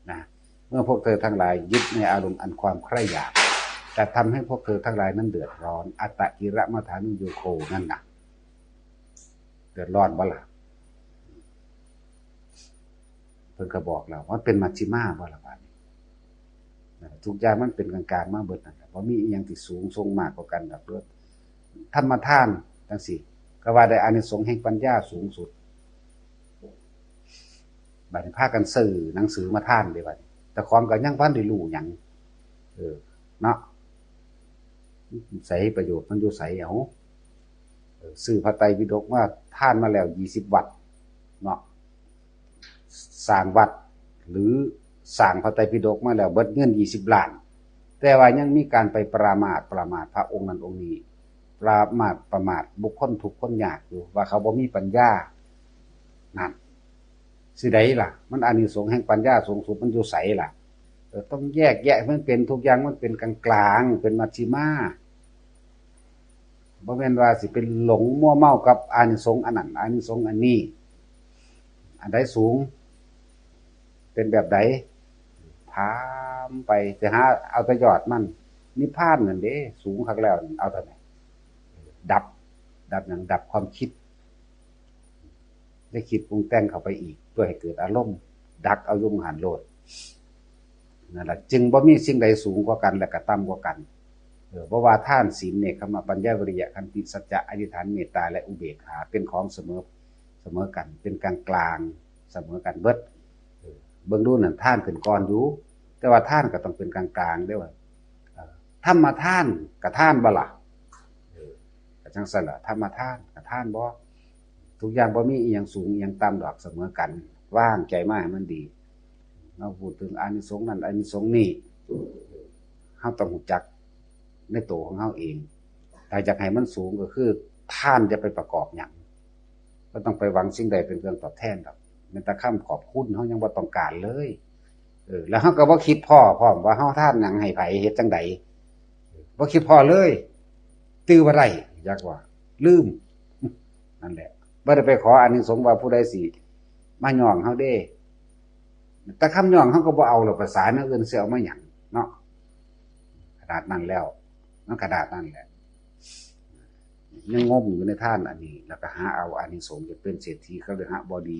นะ เมื่อพวกเธอทั้งหลายยึดในอารมณ์อันความใคร่อยาก จะทำให้พวกเธอทั้งหลายนั้นเดือดร้อน อัตตะกิระมัฏฐานุโยโค นั่นนะ เดือดร้อนบ่ล่ะ เพิ่นก็บอกแล้ว มันเป็นมัชฌิมาบ่ล่ะบาดนี้ ทุกอย่างมันเป็นกลางๆมาเบิดนั่นแหละ บ่มีอีหยังที่สูงส่งมากกว่ากันดอกเด้อ ธรรมทานจั่งซี้ ก็ว่าได้อานิสงส์แห่งปัญญาสูงสุด บัดนี้พากันซื้อหนังสือมาทานเด้บัดนี้ แต่ของก็ยังบ่ทันได้รู้หยัง เออ เนาะ ใสประโยชน์มันอยู่ใส เอา เออ ซื้อพระไตรปิฎกมาทานมาแล้วยี่สิบวัตร เนาะ สร้างวัด หรือสร้างพระไตรปิฎกมาแล้วเบิดเงินยี่สิบล้าน แต่ว่ายังมีการไปประมาท ประมาทพระองค์นั้นองค์นี้ ประมาท ประมาทบุคคลทุกข์คนยากอยู่ ว่าเขาบ่มีปัญญา นั่น สิใดล่ะ มันอานิสงส์แห่งปัญญาสูงสุดมันอยู่ไสล่ะ เออ ต้องแยกแยะมันเป็นทุกอย่าง มันเป็นกลางๆ เป็นมัชฌิมา บ่แม่นว่าสิเป็นหลงมัวเมากับอานิสงส์อันนั้น อานิสงส์อันนี้ อันใดสูง เป็นแบบใด ถามไป จะหาเอาแต่ยอดมัน นิพพานนั่นเด้ สูงคักแล้ว เอาเท่าไหร่ ดับ ดับหยัง ดับความคิด ได้คิดปรุงแต่งเข้าไปอีก เพื่อให้เกิดอารมณ์ ดักเอาอยู่หั้นโลด นั่นแหละ จึงบ่มีสิ่งใดสูงกว่ากัน และก็ต่ำกว่ากัน เออ เพราะว่าทาน ศีล เนกขัมมะ ปัญญา วิริยะ ขันติ สัจจะ อธิษฐาน เมตตา และอุเบกขา เป็นของเสมอ เสมอกัน เป็นกลางๆ เสมอกันเบิด เออ เบิ่งดูนั่น ทานขึ้นก่อนอยู่ แต่ว่าทานก็ต้องเป็นกลางๆ เด้อว่า เออ ธรรมทานก็ทานบ่ล่ะ เออ ก็จั่งซั่นล่ะ ธรรมทานก็ทานบ่ ทุกอย่างบ่มีอีหยังสูงอีหยังต่ำดอก เสมอกัน วางใจมาให้มันดี เฮาพูดถึงอานิสงส์นั่นอานิสงส์นี่ เฮาต้องรู้จักในตัวของเฮาเอง ถ้าอยากให้มันสูงก็คือทานอย่าไปประกอบหยัง บ่ต้องไปหวังสิ่งใดเป็นเครื่องตอบแทนดอก แม้แต่คำขอบคุณเฮายังบ่ต้องการเลย เออ แล้วเฮาก็บ่คิดพ้อพร้อมว่าเฮาทานหยังให้ไผ เฮ็ดจั่งใด บ่คิดพ้อเลย ตื่นบ่ได้ จักว่า ลืม นั่นแหละ บ่ได้ไปขออานิสงส์ว่าผู้ใดสิมาย่องเฮาเด้ แต่คำย่องเฮาก็บ่เอาหรอก ภาษาแนวอื่นสิเอามาหยังเนาะ ขนาดนั้นแล้ว มันขนาดนั้นแหละ ยังงมอยู่ในทานอันนี้ แล้วก็หาเอาอานิสงส์จะเป็นเศรษฐีคฤหบดี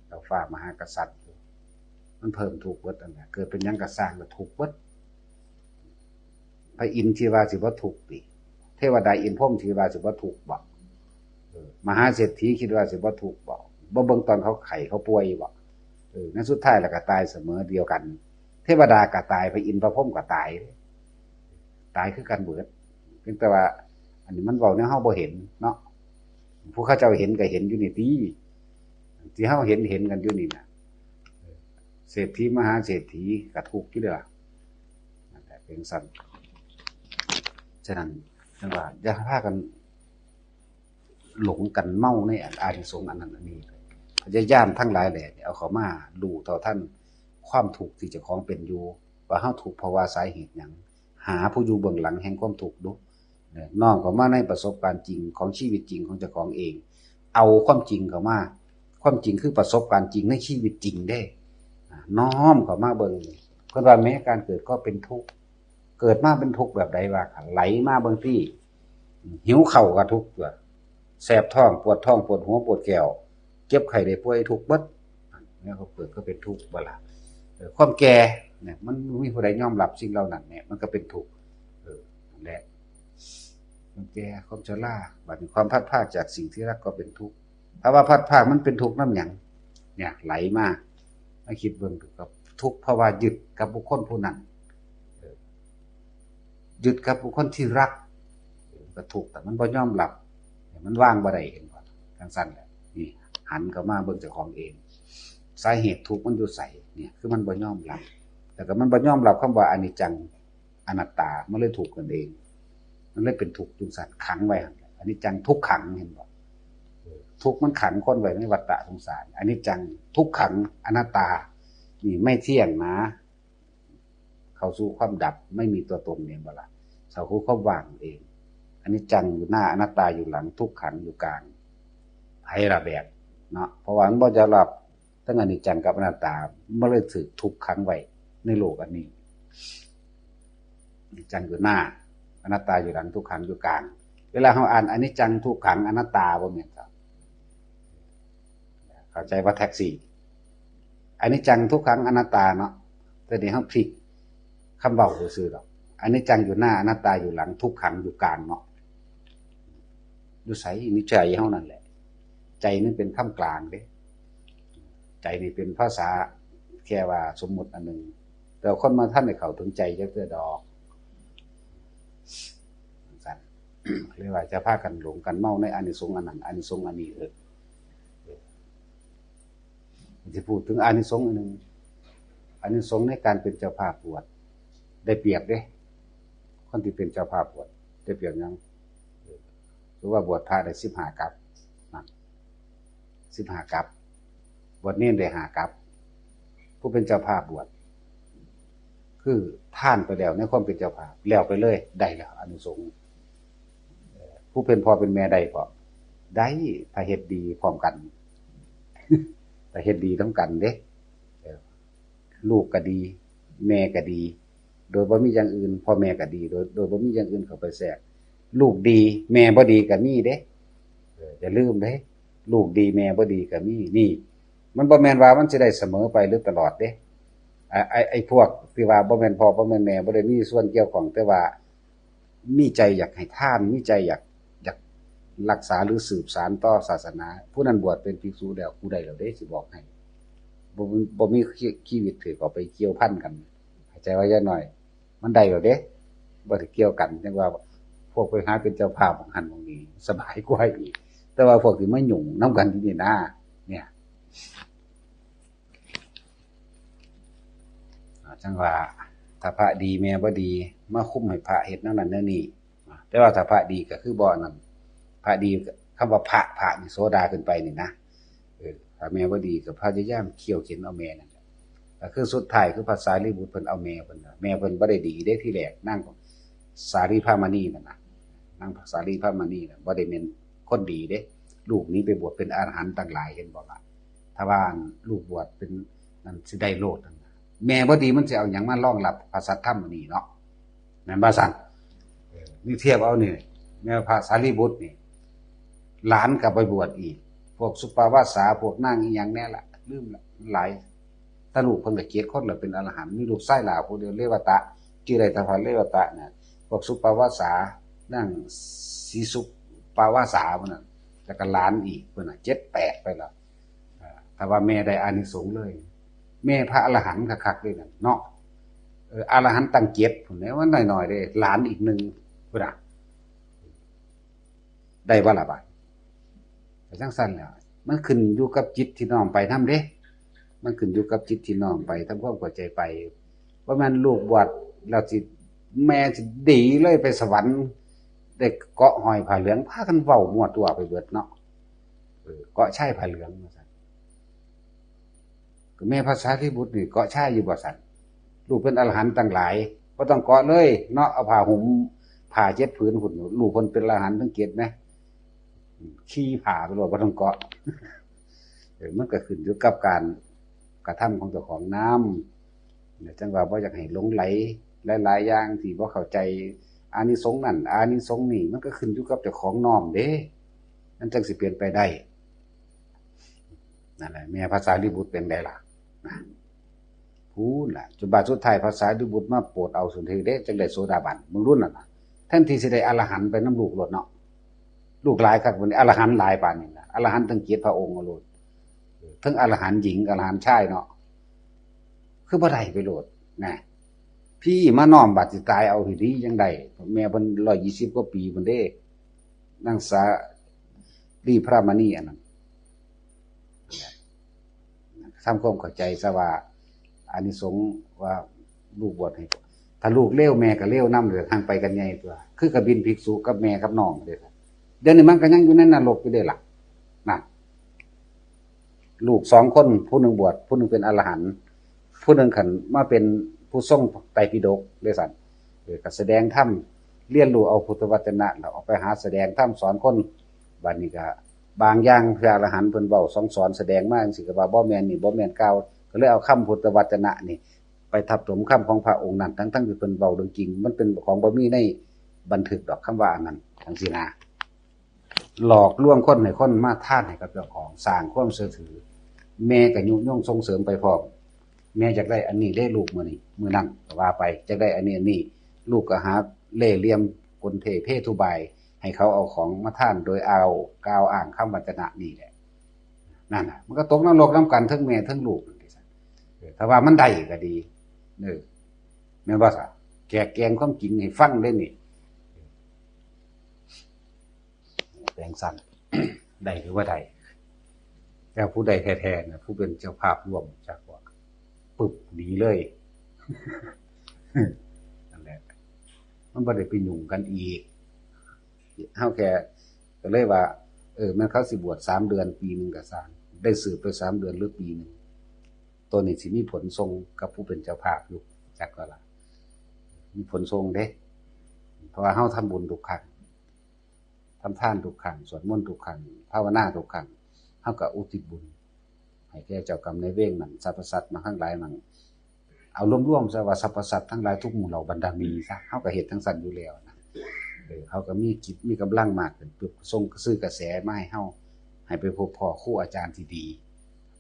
เจ้าฟ้ามหากษัตริย์ มันเพิ่มทุกข์เบิดนั่นแหละ เกิดเป็นหยังก็สร้างก็ทุกข์เบิด พระอินทร์คิดว่าสิบ่ทุกข์ติ เทวดาอินทร์พรหมคิดว่าสิบ่ทุกข์บ่ เออ มหาเศรษฐีคิดว่าสิบ่ทุกข์บ่ บ่เบิ่งตอนเขาไข้เขาป่วยบ่ เออ ในสุดท้ายแล้วก็ตายเสมอเดียวกัน เทวดาก็ตาย พระอินทร์พระพรหมก็ตาย ตายคือกันเบิด เพียงแต่ว่า อันนี้มันเว้าแนวเฮาบ่เห็นเนาะ ผู้เขาเจ้าเห็นก็เห็นอยู่นี่ติ ที่เฮาเห็นเห็นกันอยู่นี่น่ะ เศรษฐีมหาเศรษฐีก็ทุกข์อยู่เด้อ นั่นแหละเป็นซั่น ฉะนั้นจั่งว่าอย่าพากันหลงกันเมาในอานิสงส์อันนั้นอันนี้ พยายามทั้งหลายแหละ เอาเข้ามารู้เท่าทันความทุกข์ที่เจ้าของเป็นอยู่ ว่าเฮาทุกข์เพราะว่าสาเหตุหยัง หาผู้อยู่เบื้องหลังแห่งความทุกข์ดู เนี่ย น้อมเข้ามาในประสบการณ์จริงของชีวิตจริงของเจ้าของเอง เอาความจริงเข้ามา ความจริงคือประสบการณ์จริงในชีวิตจริงเด้ อ่า น้อมเข้ามาเบิ่ง เพิ่นว่าแม้การเกิดก็เป็นทุกข์ เกิดมาเป็นทุกข์แบบใดวะ ไหลมาบางที หิวข้าวก็ทุกข์ตัว แสบท้อง ปวดท้อง ปวดหัว ปวดแข้ว เจ็บไข้ได้ป่วย ทุกข์เบิด เนี่ยเขาเกิดก็เป็นทุกข์บ่ล่ะ เออ ความแก่เนี่ย มันบ่มีผู้ใดยอมรับสิ่งเหล่านั้นเนี่ย มันก็เป็นทุกข์ เออ นั่นแหละ ความแก่ ความชรา บัดนี้ความพลัดพรากจากสิ่งที่รักก็เป็นทุกข์ ถ้าว่าพลัดพรากมันเป็นทุกข์นำหยัง เนี่ย ไหลมา มาคิดเบิ่ง ทุกข์กับ ทุกข์เพราะว่ายึดกับบุคคลผู้นั้น เออ ยึดกับบุคคลที่รัก เออ ก็ทุกข์ แต่มันบ่ยอมรับ มันวางบ่ได้ เห็นบ่ จั่งซั่นแหละ นี่ หันเข้ามาเบิ่งเจ้าของเอง สาเหตุทุกข์มันอยู่ไส เนี่ย คือมันบ่ยอมรับ แล้วก็มันบ่ยอมรับคำว่าอนิจจัง อนัตตา มันเลยทุกข์นั่นเอง มันเลยเป็นทุกข์จั่งซั่น ขังไว้หั่น อนิจจังทุกขัง เห็นบ่ เออ ทุกข์มันขังคนไว้ในวัฏฏะสงสาร อนิจจังทุกขังอนัตตา นี่ไม่เที่ยงนะ เข้าสู่ความดับ ไม่มีตัวตน เห็นบ่ล่ะ เข้าสู่ความว่างเอง อนิจจังอยู่หน้า อนัตตาอยู่หลัง ทุกขังอยู่กลาง ไผล่ะแบกเนาะ เพราะว่ามันบ่จะรับ ทั้งอนิจจังกับอนัตตา มันเลยถืกทุกข์ขังไว้ในโลกอันนี้ อนิจจังอยู่หน้า อนัตตาอยู่หลัง ทุกขังอยู่กลาง เวลาเราอ่านอนิจจังทุกขังอนัตตา บ่แม่นครับ เข้าใจว่าแท็กซี่ อนิจจังทุกขังอนัตตาเนาะ แต่นี่เราพลิกคำเว้าซื่อๆดอก อนิจจังอยู่หน้า อนัตตาอยู่หลัง ทุกขังอยู่กลางเนาะ อยู่ไส ในใจเรานั่นแหละ ใจนี่เป็นคำกลางเด้ ใจนี่เป็นภาษาแค่ว่าสมมุติอันหนึ่ง แต่คนมาทันได้เข้าถึงใจจักเทื่อดอก ซั่น เรียกว่าจะพากันหลงกันเมาในอานิสงส์อันนั้น อานิสงส์อันนี้เถอะ จะพูดถึงอานิสงส์อันหนึ่ง อานิสงส์ในการเป็นเจ้าภาพบวช ได้เปรียบเด้ คนที่เป็นเจ้าภาพบวช ได้เปรียบหยัง หรือว่าบวชพระได้สิบห้ากัป นะ สิบห้ากัป บวชเณรได้ห้ากัป ผู้เป็นเจ้าภาพบวช คือทานไปแล้วในความเป็นเจ้าภาพ แล้วไปเลย ได้แล้ว อานิสงส์ เอ่อ ผู้เป็นพ่อเป็นแม่ได้บ่ ได้ ถ้าเฮ็ดดีพร้อมกัน ถ้าเฮ็ดดีนำกันเด้ เออ ลูกก็ดี แม่ก็ดี โดยบ่มีอย่างอื่น พ่อแม่ก็ดี โดย โดยบ่มีอย่างอื่นเข้าไปแทรก ลูกดี แม่บ่ดีก็มีเด้ เออ อย่าลืมเด้ ลูกดีแม่บ่ดีก็มี นี่ มันบ่แม่นว่ามันสิได้เสมอไปหรือตลอดเด้ ไอ้ ไอ้ ไอ้พวกที่ว่าบ่แม่นพ่อบ่แม่นแม่ บ่ได้มีส่วนเกี่ยวข้อง แต่ว่ามีใจอยากให้ทาน มีใจอยาก อยากรักษาหรือสืบสานต่อศาสนา ผู้นั้นบวชเป็นภิกษุแล้ว กูได้แล้วเด้ สิบอกให้ บ่ บ่มีชีวิตถือเอาไปเกี่ยวพันกัน เข้าใจว่าอย่างน้อย มันได้แล้วเด้ บ่ได้เกี่ยวกัน จั่งว่าพวกไปหาเป็นเจ้าภาพหม่องหั่นหม่องนี้ สบายกว่าอีก แต่ว่าพวกที่มายุ่งนำกันอยู่นี่นะ เนี่ย อ่า จั่งว่า ถ้าพระดีแม่บ่ดี มาคุมให้พระเฮ็ดแนวนั้นแนวนี้ อ่า แต่ว่าถ้าพระดีก็คือบ่อันนั้น พระดี คำว่าพระ พระนี่โสดาขึ้นไปนี่นะ เออ ถ้าแม่บ่ดีก็พยายามเคี่ยวเข็ญเอาแม่นั่นแหละ ก็คือสุดท้ายคือพระสารีบุตรเพิ่นเอาแม่เพิ่นน่ะ แม่เพิ่นบ่ได้ดีเด้ทีแรก นางสาลีคามณีนั่นน่ะ นางสาลีพระมณีน่ะบ่ได้แม่นคนดีเด้ ลูกหนีไปบวชเป็นอรหันต์ตั้งหลาย เห็นบ่ล่ะ ถ้าว่าลูกบวชเป็นนั่นสิได้โลดนั่นน่ะ แม่บ่ดีมันสิเอาหยังมารองรับพระสัทธรรมอันนี้เนาะ แม่นบ่ซั่น เออ นี่เทียบเอานี่ แม่พระสารีบุตรนี่ หลานก็ไปบวชอีก พวกสุปปาวาสา พวกนางอีหยังแน่ละ ลืมละ มันหลาย แต่ลูกเพิ่นก็เจ็ดคนละเป็นอรหันต์ มีลูกชายหลาผู้เดียว เรวตะ ชื่อได้แต่พระเรวตะน่ะ พวกสุปปาวาสา นางสีสุปปาวาสาพุ่นน่ะ แล้วก็หลานอีกพุ่นน่ะ เจ็ดแปดไปแล้ว อ่า ถ้าว่าแม่ได้อานิสงส์เลย แม่พระอรหันต์คักๆเลยนั่นเนาะ เออ อรหันต์ตั้งเจ็ดพุ่น แล้วมันน้อยๆเด้ หลานอีกหนึ่งพุ่นน่ะ ได้บ่ล่ะบาด ก็จั่งซั่นแหล้ว มันขึ้นอยู่กับจิตที่น้อมไปนำเด้ มันขึ้นอยู่กับจิตที่น้อมไป ทำความเข้าใจไป บ่แม่นลูกบวชแล้วสิ แม่สิดีเลยไปสวรรค์ ได้เกาะห้อยผ้าเหลือง พากันเว้ามั่วตัวไปเบิดเนาะ เออ เกาะชายผ้าเหลืองว่าซั่น ก็แม่พระสารีบุตรนี่เกาะชายอยู่บ่ซั่น ลูกเป็นอรหันต์ตั้งหลาย บ่ต้องเกาะเลยเนาะ เอาผ้าห่ม ผ้าเจ็ดผืนพุ้น ลูกเพิ่นเป็นอรหันต์ทั้งเจ็ดนะ ขี่ผ้าไปโลด บ่ต้องเกาะ เออ มันก็ขึ้นอยู่กับการกระทำของเจ้าของนำ เนี่ย จั่งว่าบ่อยากให้หลงไหลหลายๆอย่างที่บ่เข้าใจ อานิสงส์นั่น อานิสงส์นี่ มันก็ขึ้นอยู่กับเจ้าของน้อมเด้ มันจั่งสิเปลี่ยนไปได้ นั่นแหละ แม่พระสารีบุตรเป็นไดล่ะ นะ พู้นล่ะ จนบาดสุดท้ายพระสารีบุตรมาโปรดเอาสุนทรีเด้ จั่งได้โสดาบัน มึงรุ่นน่ะนะ แทนที่สิได้อรหันต์ไปนำลูกโลดเนาะ ลูกหลายคัก บัดนี้อรหันต์หลายปานนี้นะ อรหันต์ตั้งเจ็ดพระองค์โลด เออ ทั้งอรหันต์หญิง อรหันต์ชายเนาะ คือบ่ได้ไปโลดนะ พี่มาน้อมบาดสิตายเอาสิดีจั่งใด แม่เพิ่นร้อยยี่สิบกว่าปีพุ้นเด้ นางสาลีพระมณีอันนั้น ทำความเข้าใจซะว่า อานิสงส์ว่าลูกบวชให้ ถ้าลูกเลวแม่ก็เลวนำเลย ห่างไปกันใหญ่ตัว คือกระบินภิกษุกับแม่กับน้องเด้อ เดี๋ยวนี้มันก็ยังอยู่ในนรกอยู่เด้ล่ะ นั่น ลูกสองคน ผู้หนึ่งบวช ผู้หนึ่งเป็นอรหันต์ ผู้หนึ่งขันมาเป็นผู้ทรงไตรปิฎกเด้ซั่น เออ ก็แสดงธรรม เรียนรู้เอาพุทธวจนะ แล้วออกไปหาแสดงธรรมสอนคน บัดนี้ก็บางอย่างพระอรหันต์เพิ่นเว้าสอนสอนแสดงมาจั่งซี้ ก็ว่าบ่แม่นนี่ บ่แม่นกล่าว ก็เลยเอาคำพุทธวจนะนี่ ไปทับถมคำของพระองค์นั้น ทั้งๆที่เพิ่นเว้าเรื่องจริง มันเป็นของบ่มีในบันทึกดอก คำว่าอันนั้นจั่งซี้นะ หลอกลวงคนให้คนมาทานให้กับเจ้าของ สร้างความเชื่อถือ แม่ก็ยุยงส่งเสริมไปพร้อม แม่อยากได้อันนี้เด้ลูก มื้อนี้มื้อนั้นก็ว่าไป อยากได้อันนี้อันนี้ ลูกก็หาเล่ห์เหลี่ยมกลเทพธุบาย ให้เขาเอาของมาทานโดยเอากล่าวอ้างคำวจนะนี่แหละ นั่นน่ะ มันก็ตกนรกนำกันทั้งแม่ทั้งลูกนั่นเด้ เออ ถ้าว่ามันได้ก็ดี เออ แม่นบ่ซะ แจกแจงความจริงให้ฟังได้นี่ แปลงสั้น ได้หรือว่าได้ แต่ผู้ใดแท้ๆนะ ผู้เป็นเจ้าภาพร่วมจักว่า ปึ๊บ หนีเลย นั่นแหละ มันบ่ได้ไปยุ่งกันอีก เฮาแค่ ก็เลยว่า เออ แม่นเขาสิบวชสามเดือน ปีหนึ่งก็ซ่าง ได้สืบไปสามเดือนหรือปีหนึ่ง ตัวนี้สิมีผลส่งกับผู้เป็นเจ้าภาพอยู่ จักก็ล่ะ มีผลส่งเด้ เพราะว่าเฮาทำบุญทุกครั้ง ทำทานทุกครั้ง สวดมนต์ทุกครั้ง ภาวนาทุกครั้ง เฮาก็อุทิศบุญ ให้แก่เจ้ากรรมนายเวรนั่น สรรพสัตว์มาทั้งหลายนั่น เอารวมๆซะว่าสรรพสัตว์ทั้งหลายทุกหมู่เหล่าบรรดามีซะ เฮาก็เฮ็ดจั่งซั้นอยู่แล้วนะ เออ เฮาก็มีจิตมีกำลังมากขึ้นปุ๊บ ส่งกระแสมาให้เฮา ให้ไปพบพ้อครูอาจารย์ที่ดี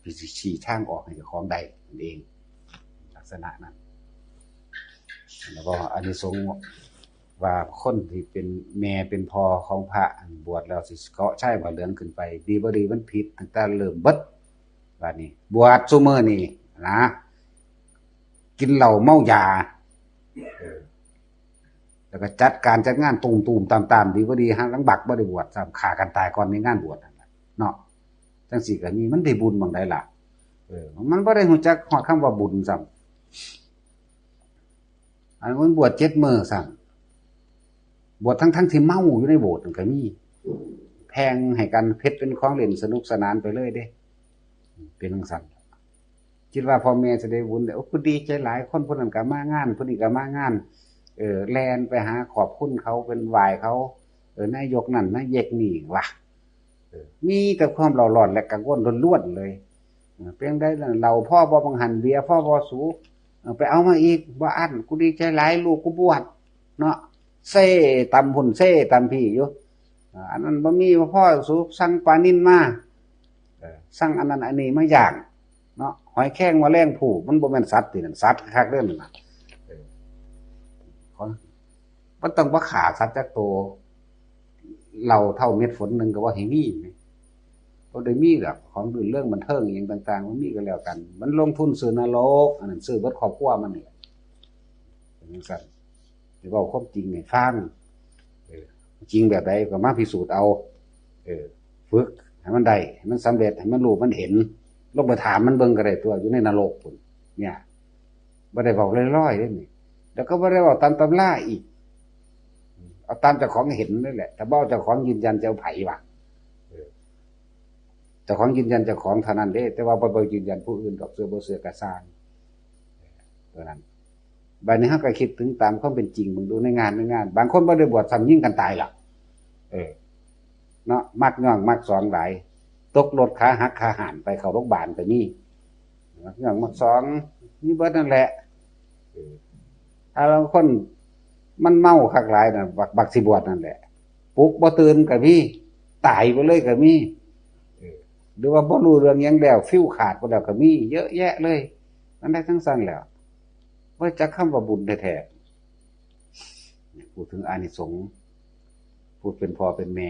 ที่สิชี้ทางออกให้เจ้าของได้นั่นเอง ลักษณะนั้น แล้วก็อานิสงส์ว่าคนที่เป็นแม่เป็นพ่อของพระ บวชแล้วสิเกาะชายผ้าเหลืองขึ้นไป ดีบ่ดีมันผิดตั้งแต่เริ่มเบิด บัดนี้ บวชซุมื้อนี่นะ กินเหล้าเมายา เออ แล้วก็จัดการจัดงานตูมๆตามๆ ดีบ่ดี หาลังบักบ่ได้บวชซ้ำ ฆ่ากันตายก่อนในงานบวชนั่นแหละเนาะ จั่งซี้ก็มี มันได้บุญหม่องใดล่ะ เออ มันบ่ได้รู้จักฮอดคำว่าบุญซ้ำ อันมันบวชเจ็ดมื้อซ้ำ บวชทั้งๆที่เมาอยู่ในโบสถ์นั่นก็มี แพ่งให้กัน เฮ็ดเป็นของเล่นสนุกสนานไปเลยเด้ เป็นจั่งซั้น คิดว่าพ่อแม่สิได้บุญ โอ้ ผู้ดีใจหลาย คนผู้นั้นก็มางาน ผู้นี้ก็มางาน เออ แล่นไปหาขอบคุณเขา เป็นไหว้เขา เออนายกนั่นนายกนี่วะ เออ มีแต่ความเร่าร้อนและกังวลล้วนๆเลย เออ เป็นได้ล่ะ เหล้าพอบ่บังหัน เบียร์พอบ่สู เออ ไปเอามาอีก บ่อั้น กูดีใจหลาย ลูกกูบวช เนาะ เซ่ตำพุ่น เซ่ตำพี่อยู่ อ่า อันนั้นบ่มี บ่พอสู สั่งปลานิลมา เออ สั่งอันนั้นอันนี้มาย่าง เนาะ หอยแครงแมลงภู่ มันบ่แม่นสัตว์ตินั่น สัตว์คักเด้อนั่นน่ะ เออ ขอ มันต้องบ่ฆ่าสัตว์จักโต เหล้าเท่าเม็ดฝนหนึ่งก็บ่ให้มี บ่ได้มีดอก ของรื่นเริงบันเทิงอิหยังต่างๆ มันมีก็แล้วกัน มันลงทุนซื้อนรก อันนั้นซื้อเบิดครอบครัวมันนี่แหละ เป็นจังซั่น สิเว้าความจริงให้ฟัง เออ จริงแบบใดก็มาพิสูจน์เอา เออ ฝึกให้มันได้ ให้มันสำเร็จ ให้มันรู้ มันเห็น ลงไปถามมันเบิ่งก็ได้ตัว อยู่ในนรกพุ้น เนี่ย บ่ได้เว้าลอยๆเด้นี่ แล้วก็บ่ได้เว้าตามตำราอีก เอาตามเจ้าของเห็นนั่นแหละ ถ้าบ่เอาเจ้าของยืนยันจะเอาไผวะ เออ เจ้าของยืนยันเจ้าของเท่านั้นเด้ แต่ว่าบ่ บ่ยืนยันผู้อื่นดอก เชื่อบ่เชื่อก็ซ่าง เท่านั้น บัดนี้เราก็คิดถึงตามความเป็นจริง เบิ่งดูในงาน ในงาน บางคนบ่ได้บวชซ้ำยิงกันตายล่ะ เออ เนาะ มักย่องมักสองหลาย ตกรถขาหักขาหานไปเข้าโรงพยาบาลก็มี มักย่องมักสอง มีเบิดนั่นแหละ เออ ถ้าลางคนมันเมาคักหลายน่ะ บัก บักสิบวชนั่นแหละ ปลุกบ่ตื่นก็มี ตายไปเลยก็มี เออ หรือว่าบ่รู้เรื่องหยังแล้ว ฟิวขาดไปแล้วก็มี เยอะแยะเลย มันได้ทั้งซั่นแหล้ว บ่จักคำว่าบุญแท้ๆ พูดถึงอานิสงส์ พูดเป็นพ่อเป็นแม่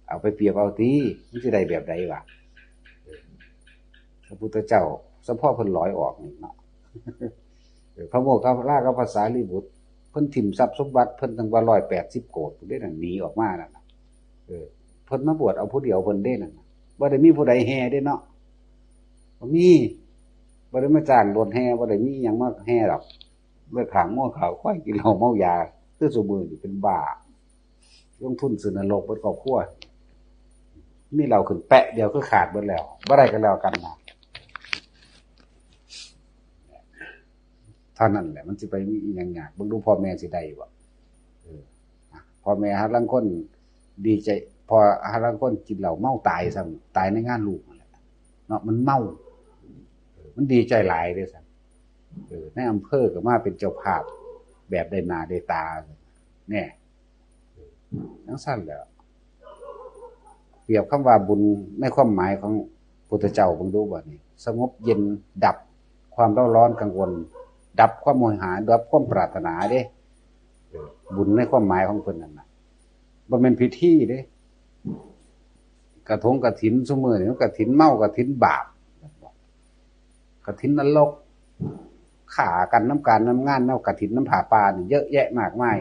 เอาไปเปรียบเอาติ มันสิได้แบบใดวะ พระพุทธเจ้า สะเพาะเพิ่นลอยออกนี่เนาะ เออ พระโมคคัลลากับพระสารีบุตร เพิ่นถิ่มทรัพย์สมบัติเพิ่นตั้งว่าร้อยแปดสิบโกฏพุ้นเด้นั่น หนีออกมานั่นน่ะ เออ เพิ่นมาบวชเอาผู้เดียวเพิ่นเด้นั่นน่ะ บ่ได้มีผู้ใดแห่เด้เนาะ บ่มี บ่ได้มาจ้างรถแห่ บ่ได้มีอิหยังมาแห่ดอก เลือดขางงัวขาวควาย กินเหล้าเมายา คือซุมื้อนี้เป็นบ้า ลงทุนซื้อนรกเบิดครอบครัว มีเหล้าขึ้นแปะเดียวคือขาดเบิดแล้ว บ่ได้ก็แล้วกันนะ เท่านั้นแหละ มันสิไปมีอิหยังยาก เบิ่งดูพ่อแม่สิได้บ่ เออ พ่อแม่หาลางคนดีใจ พ่อหาลางคนกินเหล้าเมาตายซ้ำ ตายในงานลูกนั่นแหละ เนาะ มันเมา เออ มันดีใจหลายเด้อซ้ำ เออ ในอำเภอก็มาเป็นเจ้าภาพแบบได้หน้าได้ตา เนี่ย จังซั่นแหละ เปรียบคำว่าบุญในความหมายของพุทธเจ้าเบิ่งดูบัดนี้ สงบเย็น ดับความเร่าร้อนกังวล ดับความโหยหา ดับความปรารถนาเด้ เออ บุญในความหมายของเพิ่นนั่นน่ะ บ่แม่นพิธีเด้ กระทงกฐินซุมื้อนี้ กฐินเมา กฐินบาป กฐินนรก ฆ่ากันนำการนำงาน นำกฐินนำผ้าป่านี่เยอะแยะมากมาย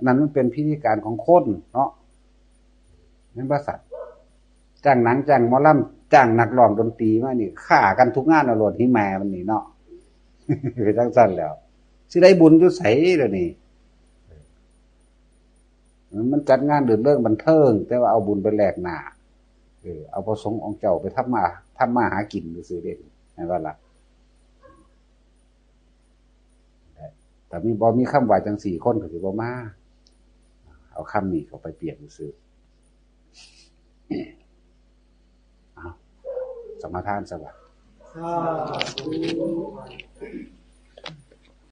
นั่นมันเป็นพิธีการของคนเนาะ แม่นบ่สัตว์ จ้างหนัง จ้างหมอลำ จ้างนักร้องดนตรีมานี่ ฆ่ากันทุกงานเอาโลด หิแม่มันนี่เนาะ เป็นจังซั่นแหล้ว สิได้บุญอยู่ไสเดี๋ยวนี้ มันจัดงานรื่นเริงบันเทิง แต่ว่าเอาบุญไปแลกหน้า เออ เอาพระสงฆ์องค์เจ้าไปทำมา ทำมาหากินซื่อๆเด้ แม่นบ่ล่ะ ถ้ามี บ่มีคำว่าจังซี่ คนก็สิบ่มา เอาคำนี้เข้าไปเปรียบซื่อๆ เอา สมาทานซะบ่ สาธุ